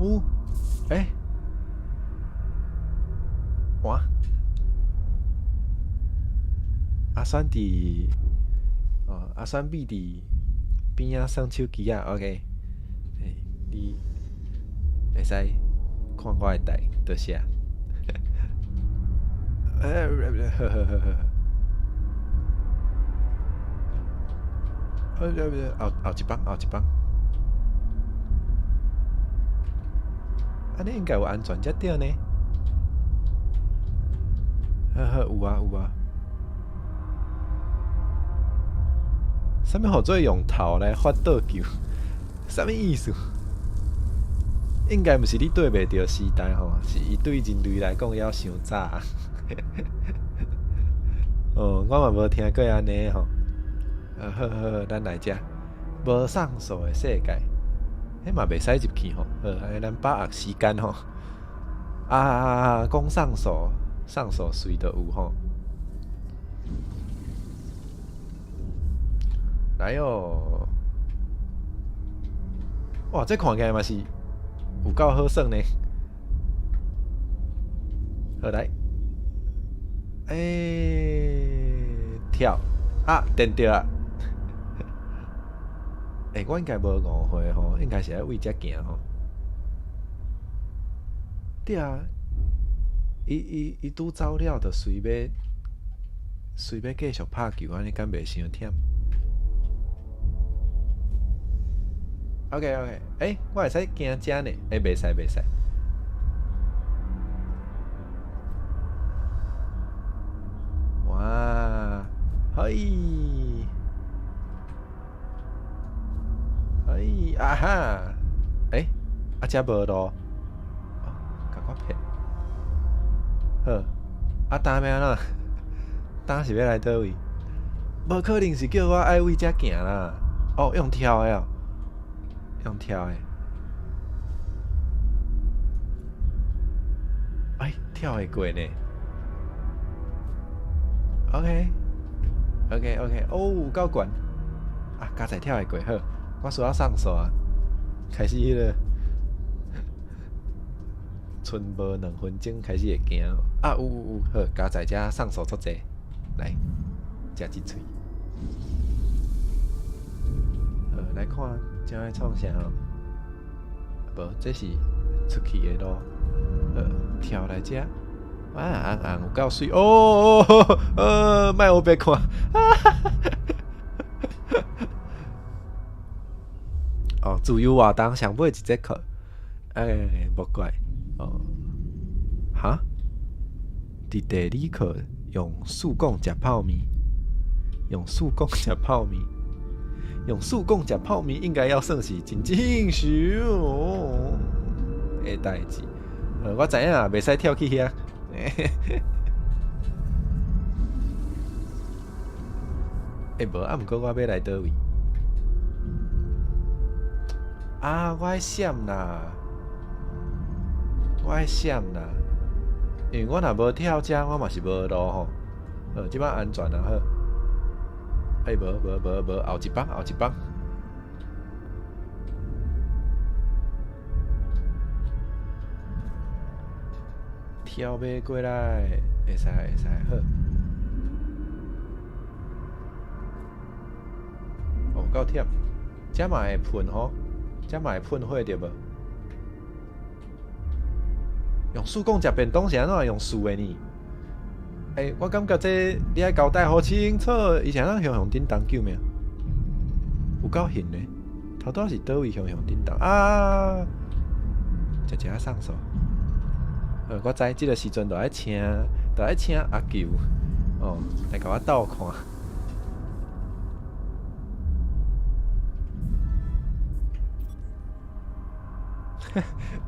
有，欸，哇！阿選佇，哦，阿選避佇邊仔耍手機仔，OK。欸，你會使看我會帶，多謝。欸，好好好好。後後一幫，後一幫。按呢應該有安全才對呢。好好，有啊有啊。啥物號做用頭來發倒球？啥物意思？應該毋是你對袂著時代吼，是伊對人類來講猶傷早。哦，我嘛無聽過按呢吼。啊好好好，咱來遮無上鎖的世界，彼嘛袂使入去吼。好，按呢咱把握時間吼。啊啊啊！講上鎖，上鎖隨都有吼。來哦！哇，這看起來嘛是有夠好耍呢。好來，欸，跳啊，電著啊！欸，我應該無誤會吼，應該是愛為遮行吼。對啊，伊伊伊拄走了，就隨欲隨欲繼續拍球，按呢敢袂傷忝？OK OK，欸，我會使行遮呢？欸，袂使袂使。哇，嘿，嘿，啊哈，欸，啊遮無路，哦，共我騙。好，啊，今欲按怎？今是欲來佗位？無可能是叫我愛為遮行啦。哦，用跳的哦，用跳的。哎，跳會過呢。OK，OK，OK，哦，有夠懸。啊，佳哉跳會過，好，我需要上鎖啊。開始彼个，賰無2分鐘開始會驚。啊，有有有，好，佳哉遮上鎖足濟，來，食一喙。好，來看，這愛創啥？無，這是出去的路。好，跳來遮。哇，紅紅有夠媠哦！莫烏白看。哦，自由活動上尾一節課，欸，莫怪哦。哈？佇地理課用數摃食泡麵，用數摃食泡麵，用數摃食泡麵，應該要算是真正常的代誌。我知影，袂使跳去遐。欸，無啊，毋過我欲來佗位？啊，我愛閃啦，我愛閃啦，因為我若無跳遮，我嘛是無路吼。好，這擺安全啊，好。欸，無無無無，後一幫，後一幫。跳欲過來，會使會使，好。哦，夠忝，遮嘛會噴吼，遮嘛會噴火對無？用數摃食便當是按怎用數的呢？欸，我感覺這你愛交代好清楚，伊是按怎向向頂動救命？有夠遠呢，頭拄仔是佗位向向頂動啊？食食上鎖。我知這个時陣就愛請，就愛請阿球哦來共我鬥看。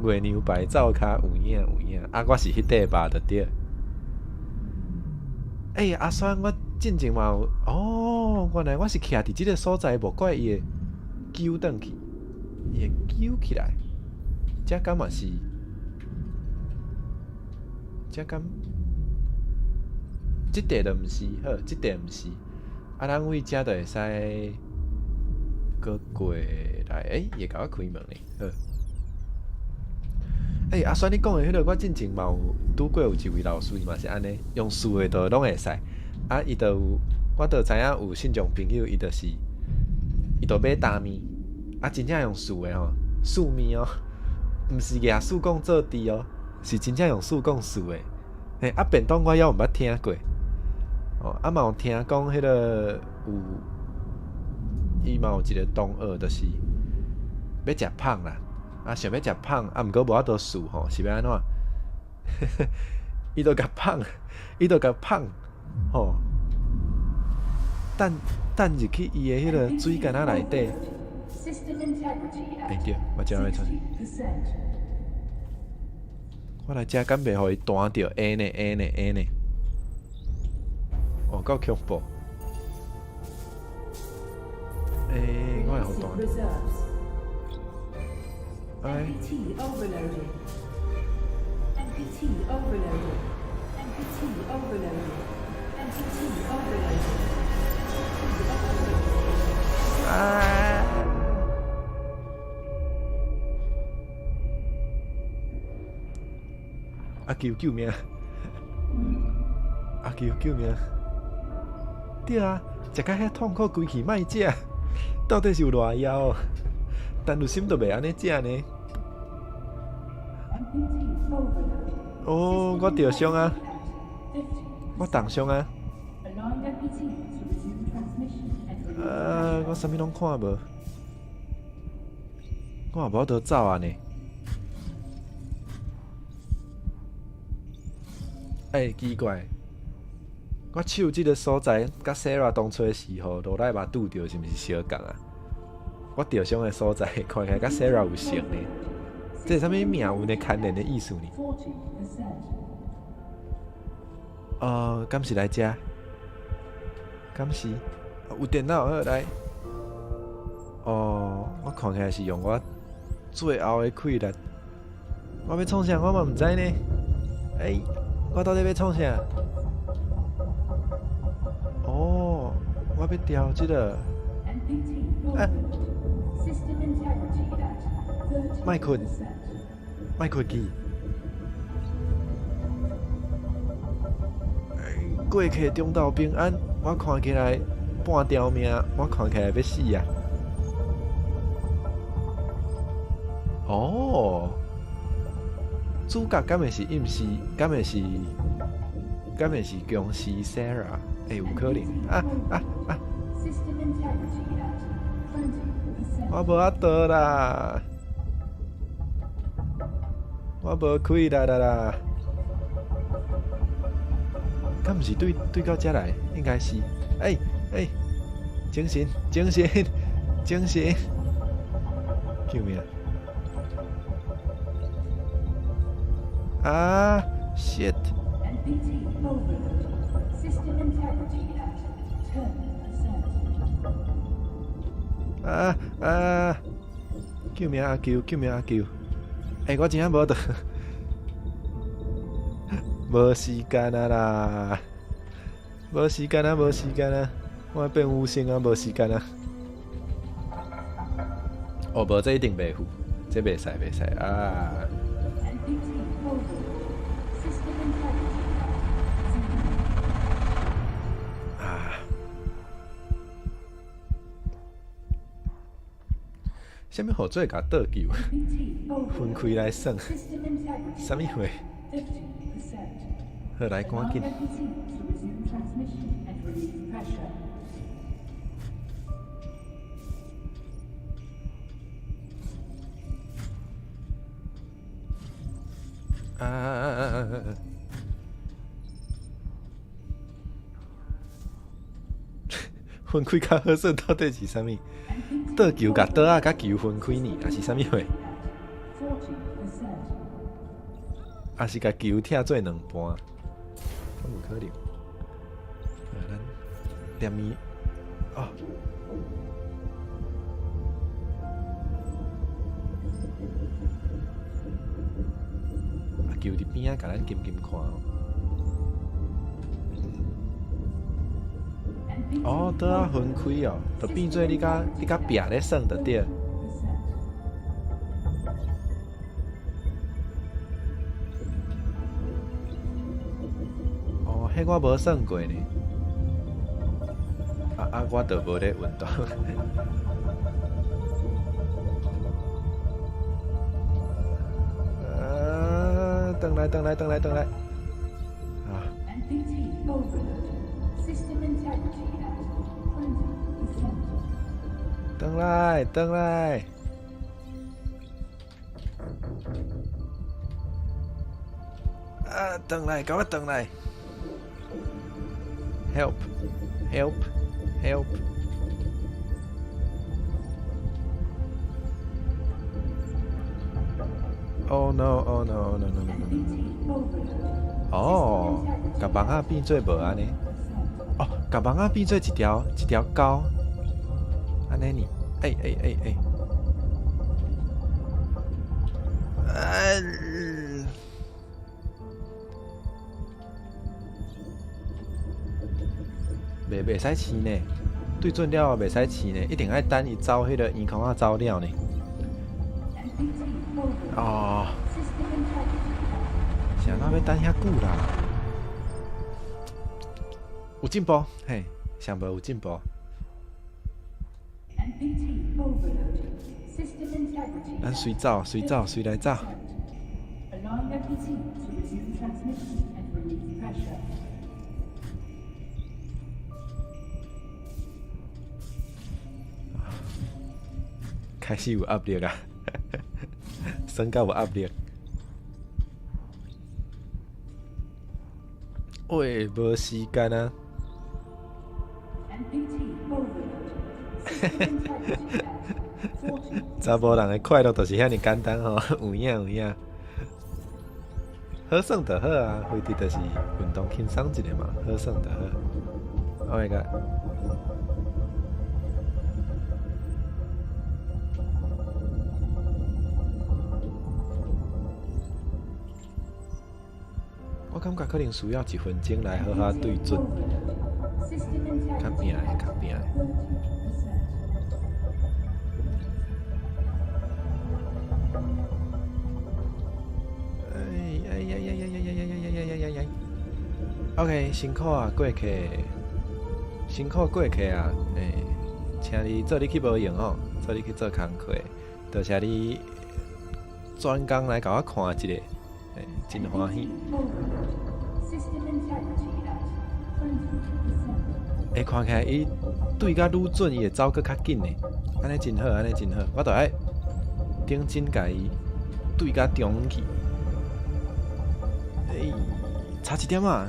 月娘白灶跤有影有影，啊！我是彼塊肉就對。欸，阿酸，我進前嘛有哦，原來我是徛佇這个所在，無怪伊會揪轉去，伊會揪起來。這敢嘛是？這敢？這塊就毋是，好，這塊毋是。啊，咱為遮就會使閣過來，欸，伊會共我開門呢，好。欸，阿酸，你講的彼个，我進前嘛有拄過有一位老師，伊嘛是按呢，用數的就攏會使。啊，伊就有，我就知影有信眾朋友，伊就是，伊就買擔麵，啊，真正用數的吼，數麵哦，毋是舉四管做豬哦，是真正用四管挲的。嘿，啊便當我猶毋捌聽過。哦，啊嘛有聽講彼个有，伊嘛有一個同學，就是欲食麭啦，啊想欲食麭，啊毋過無法度挲吼，是欲按怎？伊就共麭，伊就共麭，吼，擲擲入去伊的彼个水管仔內底。欸對，我遮欲創啥？我來遮敢袂予伊彈著？會呢會呢會呢！哦，夠恐怖！欸，我會予彈。哎。啊！阿舅救命！阿舅救命！對啊，食甲遐痛苦，規氣莫食，到底是有偌枵？陳如心都袂按呢食呢。哦，我著傷啊！我重傷啊！啊！我啥物攏看無，我也無法度走啊呢。欸，奇怪，我手這个所在，佮 Sarah 當初時吼，落來嘛拄著，是毋是相仝啊？我著傷的所在，看起來佮 Sarah 有像呢。這是啥物命運的牽連的意思呢？哦，敢是來遮？敢是？有電腦好來。哦，我看起來是用我最後的氣力。我欲創啥？我嘛毋知呢。欸，我到底欲創啥？哦，我欲調這个。啊！莫睏，莫睏去。過客中道平安，我看起來半條命，我看起來欲死啊！哦，主角敢會是毋是？敢會是？敢會是僵屍 Sarah？欸，有可能！啊啊啊！我無法度啦，我無氣力啦啦！敢毋是對對到遮來？應該是。欸欸，精神精神精神！救命！啊！shit！啊啊！救命阿舅！救命阿舅！欸，我真正無得，無時間啊啦！無時間啊！無時間啊！我變無聲啊！無時間啊！哦，無，這一定袂赴，這袂使，袂使啊！啊！啥物號做共倒球分開來算？啥物貨？好，來趕緊。啊啊啊啊啊啊！分開較好耍，到底是啥物？倒球共桌仔佮球分開呢？抑是啥物貨？抑是共球拆做兩半？敢有可能？咱連伊哦。阿球佇邊仔共咱緊緊看哦。哦，桌仔分開哦，就變做你佮你佮壁咧耍就對。哦，彼我無耍過呢。啊啊，我就無咧運動。轉來轉來轉來轉來。啊！ MPT overload. System integrity at 20%. 轉來轉來。啊！轉來，共我轉來。Help! Help! Help! Oh no! Oh no! Oh no! No! No! No! MPT overload. 哦，共網仔變做無按呢？哦，共網仔變做一條一條溝，按呢呢？欸欸欸欸！啊！袂使試呢，對準了後袂使試呢，一定愛等伊走彼个圓空仔走了呢。 MPT overload. 哦， System integrity 是按怎欲等遐久啦？有進步，嘿，上無有進步。 MPT overload. System integrity 咱隨走，隨走，隨來走。 Allowing MPT to resume transmission and relieve pressure. 開始有壓力啊，算到有壓力。喂，無時間啊！ MPT overload. System integrity at 40. 查埔人的快樂就是遐爾簡單吼，有影有影。好耍就好啊，飛佇就是運動輕鬆一下嘛，好耍就好。Oh my god！我感覺可能需要一分鐘來好好對準， System integrity 較拼的，較拼的。 30%. 哎哎呀呀呀呀呀呀呀呀呀呀呀！OK，辛苦啊，過客，辛苦過客啊！欸，請你做你去無閒哦，做你去做工課，多謝你專工來共我看一下，欸，真歡喜。 Overload. System integrity at 20%. 欸，看起來伊對甲愈準，伊會走閣較緊呢。按呢真好，按呢真好，我著愛頂真共伊對甲中去。欸，差一點仔。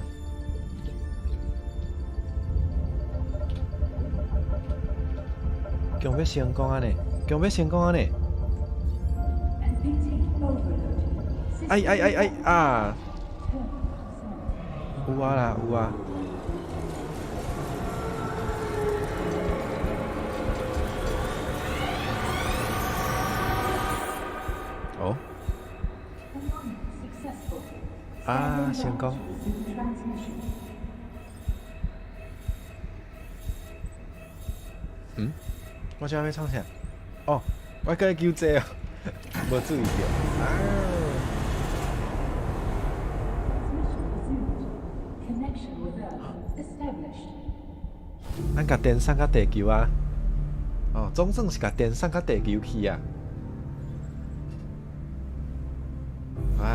強欲成功啊呢！強欲成功啊呢！ MPT overload. 哎哎哎哎啊！ 10%. 有啊啦，有啊。哦， Alignment successful. 啊， Standing 成 by 功 to。resume transmission. 嗯，我這欲創啥？哦，我閣去救濟哦，無注意著。啊！ Transmission resumed. Connection with Earth established. 咱共電送到地球啊！哦，總算是共電送到地球去啊！哇！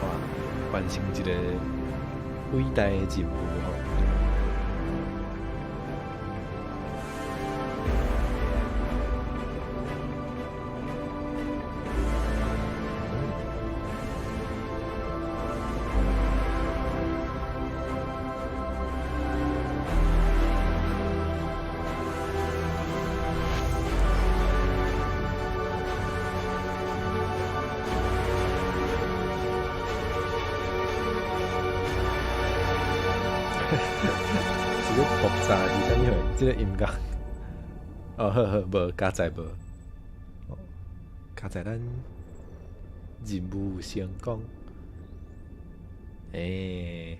哇，完成一個偉大的任務吼！是咧爆炸是啥物貨？這個音樂。哦，好好，無加載無。哦，加載咱任務有成功。欸，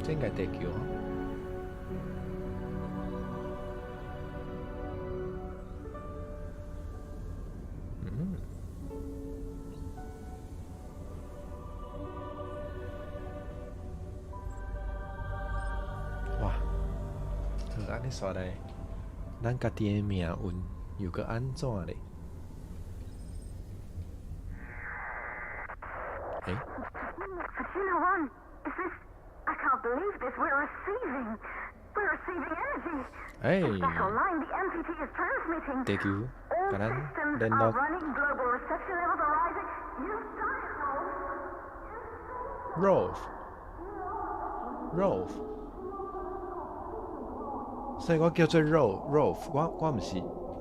這應該地球。嗯。哇！好，按呢煞來，咱家己的命運又閣按怎咧？欸？ Fortuna One, is this? I can't believe this. We're receiving. We're receiving energy. 欸。 Just back online, the MPT is transmitting. 地球 All 共咱 systems 聯 are 絡。 running. Global reception levels are rising. You've done it, Rolf. Rolf，Rolf，所以我叫做 Rolf，Rolf，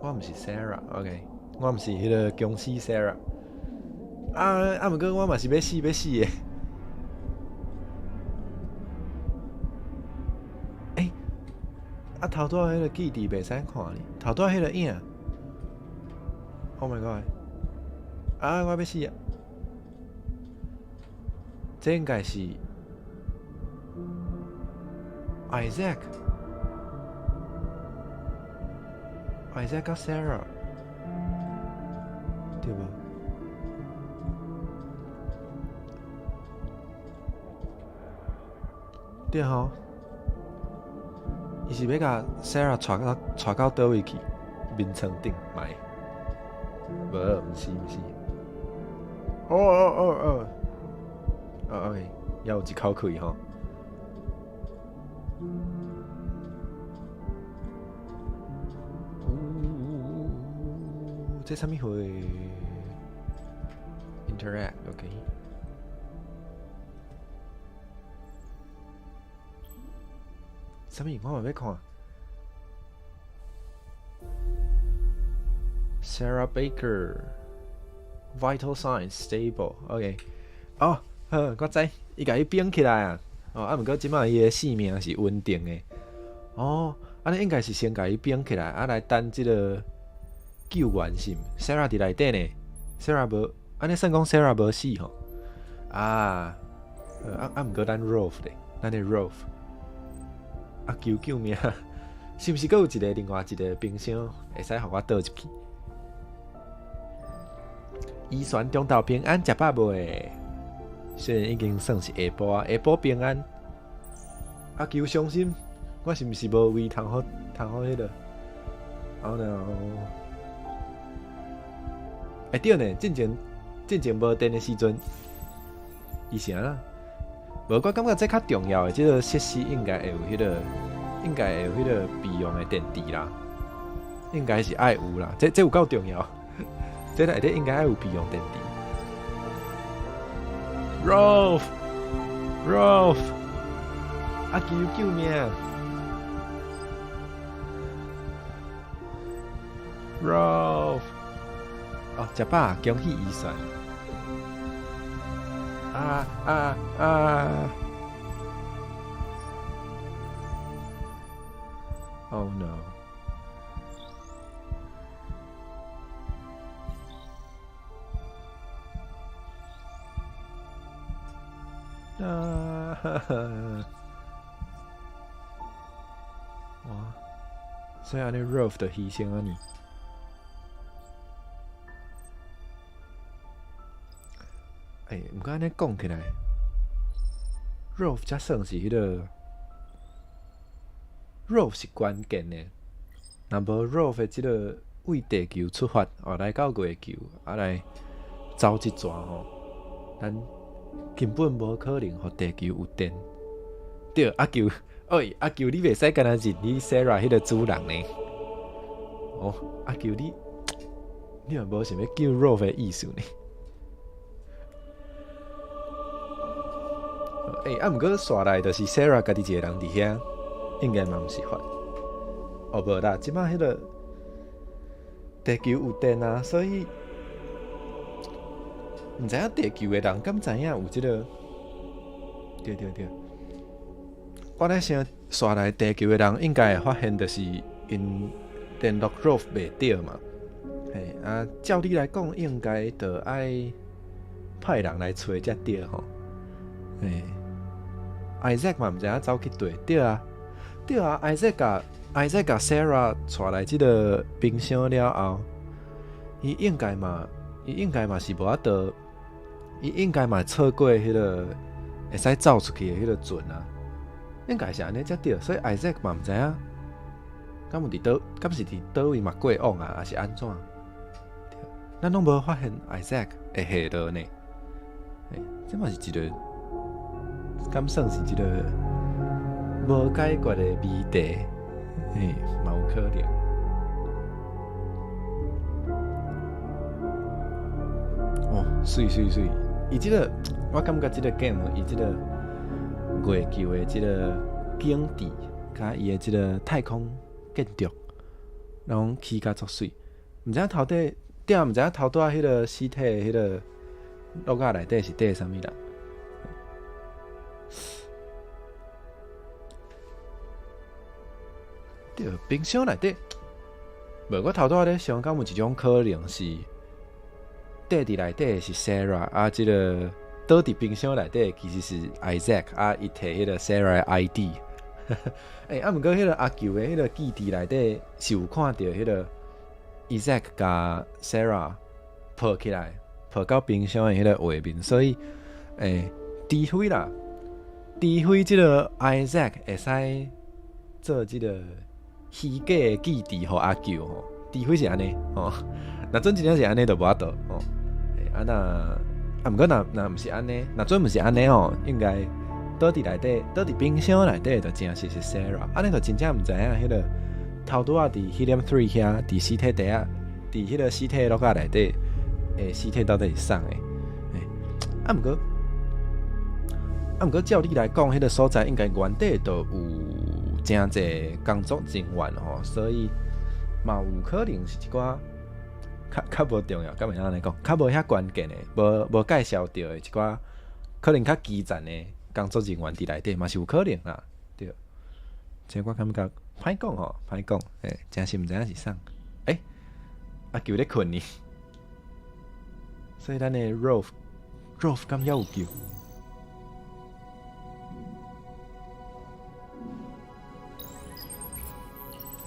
我毋是 Sarah，OK，我毋是彼个僵屍 Sarah。啊啊！毋過我嘛是欲死欲死的。欸，啊頭拄仔彼個記憶袂使看呢，頭拄仔彼個影。Oh my god！啊，我欲死啊！這應該是 Isaac，Isaac 佮 Sarah，對無？對吼，伊是欲共 Sarah 帶到佗位去？眠床頂埋？無，毋是毋是。哦哦哦哦，哦 OK，猶有一口氣吼。嗚，這啥物貨？Interact，OK。啥物？我嘛欲看。Sarah Baker, vital signs stable. OK。哦，好，我知，伊共伊綁起來啊。哦，啊，毋過這擺伊的性命是穩定的。哦，按呢應該是先共伊綁起來，啊來等這个救援是毋？Sarah 佇內底呢？Sarah 無，按呢算講 Sarah 無死吼。啊，啊啊，毋過咱 Rolf 咧，咱的 Rolf。啊，求救命！是毋是閣有一个另外一个冰箱會使予我倒入去？依璇中晝平安，食飽未？雖然已經算是下晡啊，下晡平安。阿求傷心，我是毋是無位通好通好彼个？Oh no！欸對呢，進前無電的時陣，伊是按怎？無，我感覺這較重要的，這个設施應該會有彼个，應該會有彼个備用的電池啦，應該是愛有啦，這有夠重要，這內底應該愛有備用電池。Rolf，Rolf，阿求救命！Rolf，哦，食飽，恭喜依璇。啊啊啊！Oh no！啊哈哈！哇！所以按呢 Rolf 就犧牲啊呢？欸，毋過按呢講起來，Rolf 才算是彼个 Rolf 是關鍵的。若無 Rolf 的這个為地球出發，哦，來到月球，啊來走這逝吼，咱根本無可能予地球有電。對，阿球，喂，阿球，你袂使干焦認你 Sarah 彼个主人呢？哦，阿球你，你嘛無想欲救 Rolf 的意思呢？欸，啊，毋過煞來就是 Sarah 家己一个人佇遐，應該嘛毋是法。哦，無啦，這擺彼个地球有電啊，所以毋知影地球的人敢知影有這个？對對對，我咧想煞來地球的人應該會發現，就是𪜶聯絡 Rolf 袂著嘛。嘿，啊，照理來講，應該著愛派人來揣才對吼。嘿。Isaac 嘛毋知影走去佗，對啊，對啊，Isaac 共 Sarah 帶來這个冰箱了後，伊應該嘛是無法度，伊應該嘛錯過彼个會使走出去的彼个船啊，應該是按呢才對，所以 Isaac 嘛毋知影，敢有佇佗，敢是佇佗位嘛過往啊，抑是按怎？咱攏無發現 Isaac 的下落呢？欸，這嘛是一个，敢算是一个無解決的謎題，嘿，嘛有可能。哦，媠媠媠！伊這个，我感覺這个 game 伊這个月球的這个景致，佮伊的這个太空建築，攏起甲足媠。毋知影頭底，對啊，毋知影頭拄仔彼个屍體的彼个落架內底是綴啥物人？對，冰箱內底，無，我頭拄仔咧想，敢有一種可能是綴佇內底是 Sarah，啊，這个倒佇冰箱內底其實是 Isaac，啊，伊摕彼个 Sarah 的 ID。欸，啊，毋過彼个阿舅的彼个記憶內底是有看著彼个 Isaac 共 Sarah 抱起來，抱到冰箱的彼个畫面，所以，欸，除非啦，除非這个 Isaac 會使做這个虛假的記憶予阿舅吼，除非是按呢吼，若準真正是按呢，就無法度吼。欸，啊若啊，毋過若若毋是按呢，若準毋是按呢吼，應該倒佇內底，倒佇冰箱內底就真實是 Sarah，按呢就真正毋知影彼个頭拄仔佇 Helium Three 遐，佇屍體底下，佇彼个屍體落架內底，欸，屍體到底是啥的？欸，啊，毋過，啊，毋過照理來講，彼个所在應該原底就有誠濟工作人員吼，所以嘛有可能是一寡較較無重要，敢會按呢講，較無遐關鍵的，無無介紹著的一寡可能較基層的工作人員佇內底嘛是有可能啦，對。這我感覺歹講吼，歹講，欸，真是毋知影是啥。欸，阿舅咧睏呢，所以咱的 Rolf，Rolf 敢猶有救？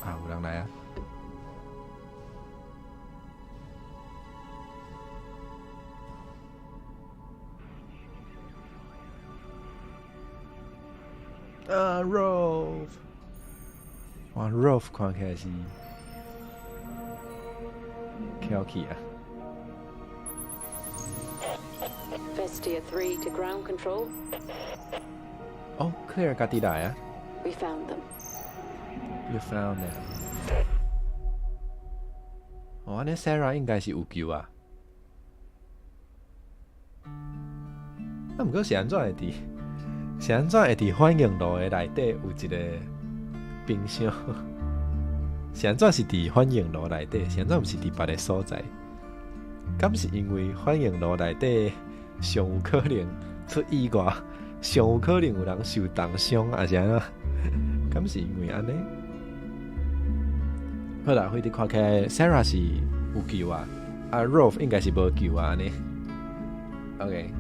啊，有人來啊！啊，Rolf！哇，Rolf 看起來是翹起啊！ Vestia 3 to ground control. 哦，Claire 家己來啊 We found them. ？You found them。哦，按呢 Sarah 應該是有救啊。啊，毋過是按怎會佇？是按怎會佇反應爐的內底有一個冰箱？是按怎是佇反應爐內底？是按怎毋是佇別个所在？敢是因為反應爐內底上有可能出意外，上有可能有人受重傷，抑是按怎？敢是因為按呢？好啦，反正看起來 Sarah 是有救啊，啊 Rolf 應該是無救啊，按呢？OK，OK，OK。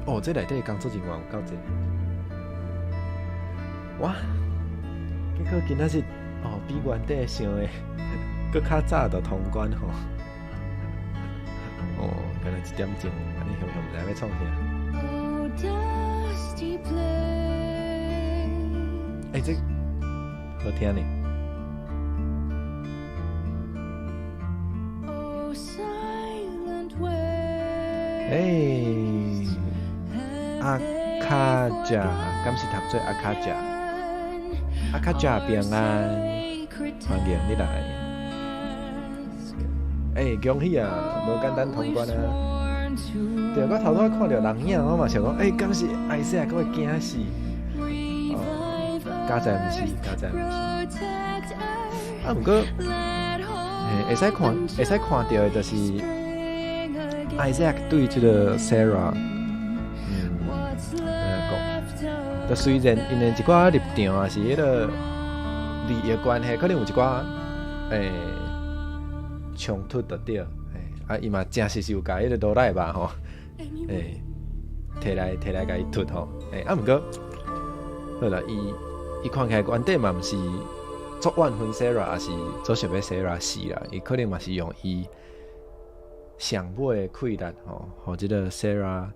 哦，這內底工作人員有夠濟。哇！結果今仔日哦，比原底想的閣較早就通關吼。哦，敢若一點鐘，按呢雄雄毋知欲創啥。 Oh, dusty place. 欸，這好聽呢。 Oh, silent waves. 欸，阿卡加，敢是讀做阿卡加？阿卡加平安，歡迎你來。欸，恭喜啊，無簡單通關啊！對，我頭拄仔看著人影，我嘛想講，欸，敢是艾斯啊，閣會驚死？哦，佳哉毋是，佳哉毋是。啊，毋過，欸，會使看著的就是 Isaac 對這个 Sarah，按怎講？就雖然𪜶的一寡立場啊，是彼个利益關係，可能有一寡欸衝突就對，欸，啊，伊嘛誠實是有共彼個羅來吧吼，欸，提來共伊突吼，欸，啊，毋過，好啦，伊看起來原底嘛毋是足怨恨 Sarah，抑是足想欲 Sarah 死啦，伊可能嘛是用伊上尾的氣力吼，予這個 Sarah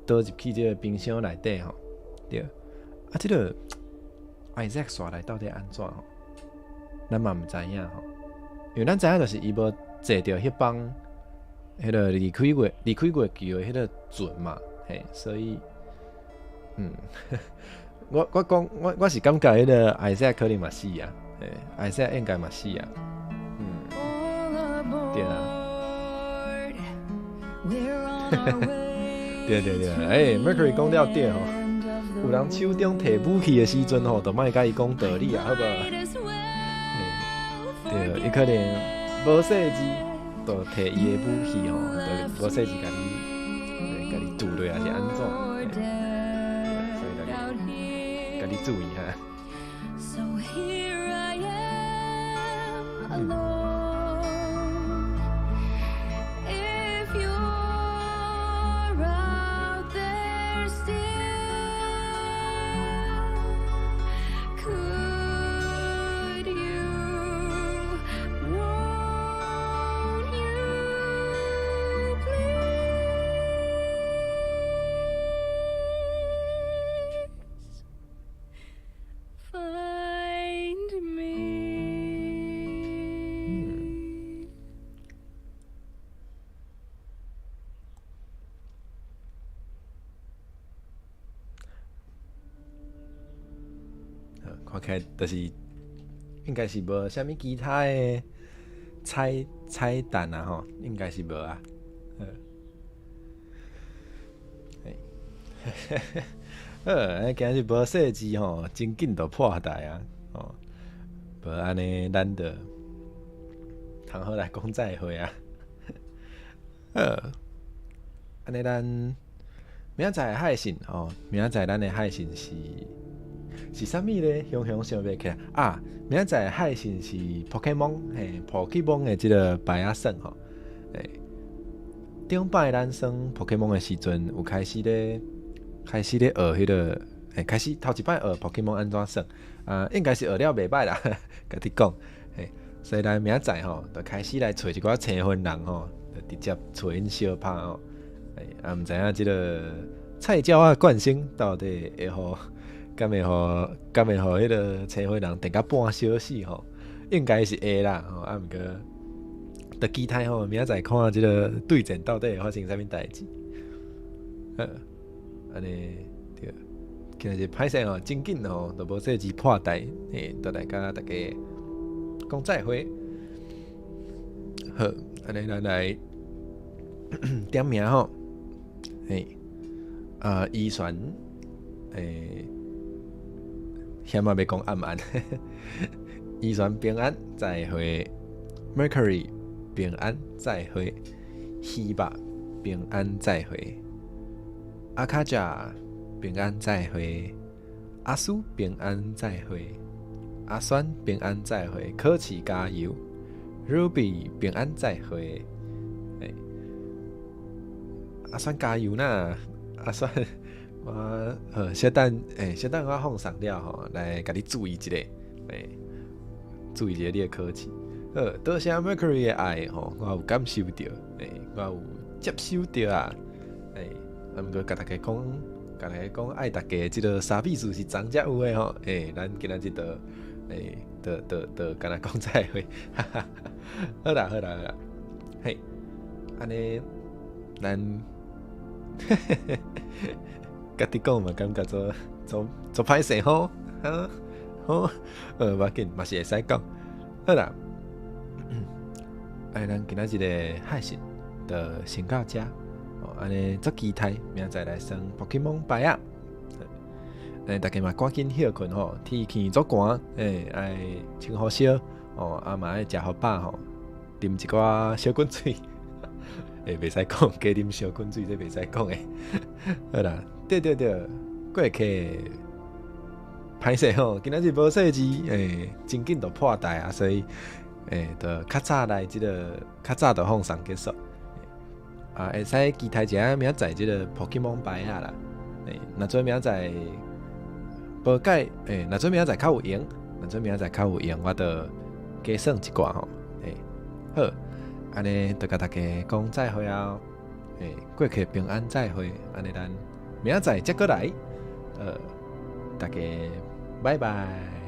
倒入去這個冰箱內底吼，對，啊，這個 Isaac 煞來到底按怎吼？咱嘛毋知影吼，因為咱知影就是伊無坐著彼幫彼個離開月球的彼個船嘛，嘿，所以，我講我是感覺彼個 Isaac 可能嘛死啊，嘿，Isaac 應該嘛死啊，對啊，對對對，欸，Mercury 講了對吼，有人手中提武器的時陣吼，就莫共伊講道理啊，好無？對，伊可能無細緻，就提伊的武器吼，就無細緻共你，共你拄落抑是按怎？所以大家家己注意哈。 So here I am alone. If you're out there still, could you, won't you please find me? 看起來就是應該是無啥物其他的彩蛋啊吼，應該是無啊。好，嘿，好，今日無細緻吼，真緊就破台啊，吼，無按呢，咱就通好來講再會啊。好，按呢咱明仔載的海信吼，明仔載咱的海信是啥物咧？雄雄想袂起來啊！明仔載的海信是 Pokemon 嘿，Pokemon 的這個牌仔耍吼。欸，頂擺咱耍 Pokemon 的時陣，有開始咧學彼個，欸，開始頭一擺學 Pokemon 按怎耍啊？應該是學了袂䆀啦，共你講。嘿，所以咱明仔載吼，就開始來揣一寡青雲人吼，就直接揣𪜶相拍吼。欸，啊，毋知影這個菜鳥仔慣性到底會予敢會予彼個青雲人電甲半小死吼？應該是會啦吼，啊，毋過，就期待吼，明仔載看這個對戰到底會發生啥物代誌。好，按呢對，今仔日歹勢吼，真緊吼，就無細緻破台，嘿，就來共大家講再會。好，按呢咱來點名吼，嘿，啊，依璇，欸，險仔欲講暗暗，依璇平安再會，Mercury 平安再會，希巴平安再會，阿卡加平安再會，阿蘇平安再會，阿酸平安再會，考試加油，Ruby 平安再會，欸，阿酸加油啦，阿酸。我好，小等，欸，小等我放送了吼，來共你注意一下，欸，注意一下你的考試。好，多謝 Mercury 的愛吼，我有感受著，欸，我有接收著啊，欸，啊，毋過共大家講，共大家講愛大家的這個沙比數是昨才有的吼，欸，咱今仔日就，欸，就敢若講再會，哈哈，好啦好啦好啦，嘿，按呢，咱，家己講嘛，感覺做做做歹勢吼，好，好，無要緊，嘛是會使講。好啦，哎，咱今仔日的海信就先到這，哦，按呢足期待明仔載來耍 Pokemon 牌仔。欸，大家嘛趕緊歇睏吼，天氣足寒，欸，愛穿好少，哦，啊嘛愛食予飽吼，啉一寡小滾水。欸，袂使講，加啉小滾水，這袂使講的。好啦，對對對，過客歹勢吼，今仔日無細緻，欸，真緊就破台啊，所以，欸，就較早來這個，較早就放送結束。啊，會使期待一下明仔載這个 Pokemon 牌仔啦。欸，若做明仔載無改，欸，若做明仔載較有閒，若做明仔載較有閒，我就加算一寡吼。欸，好，按呢就共大家講再會啊！欸，過客平安再會，按呢咱明仔載再閣來。大家拜拜。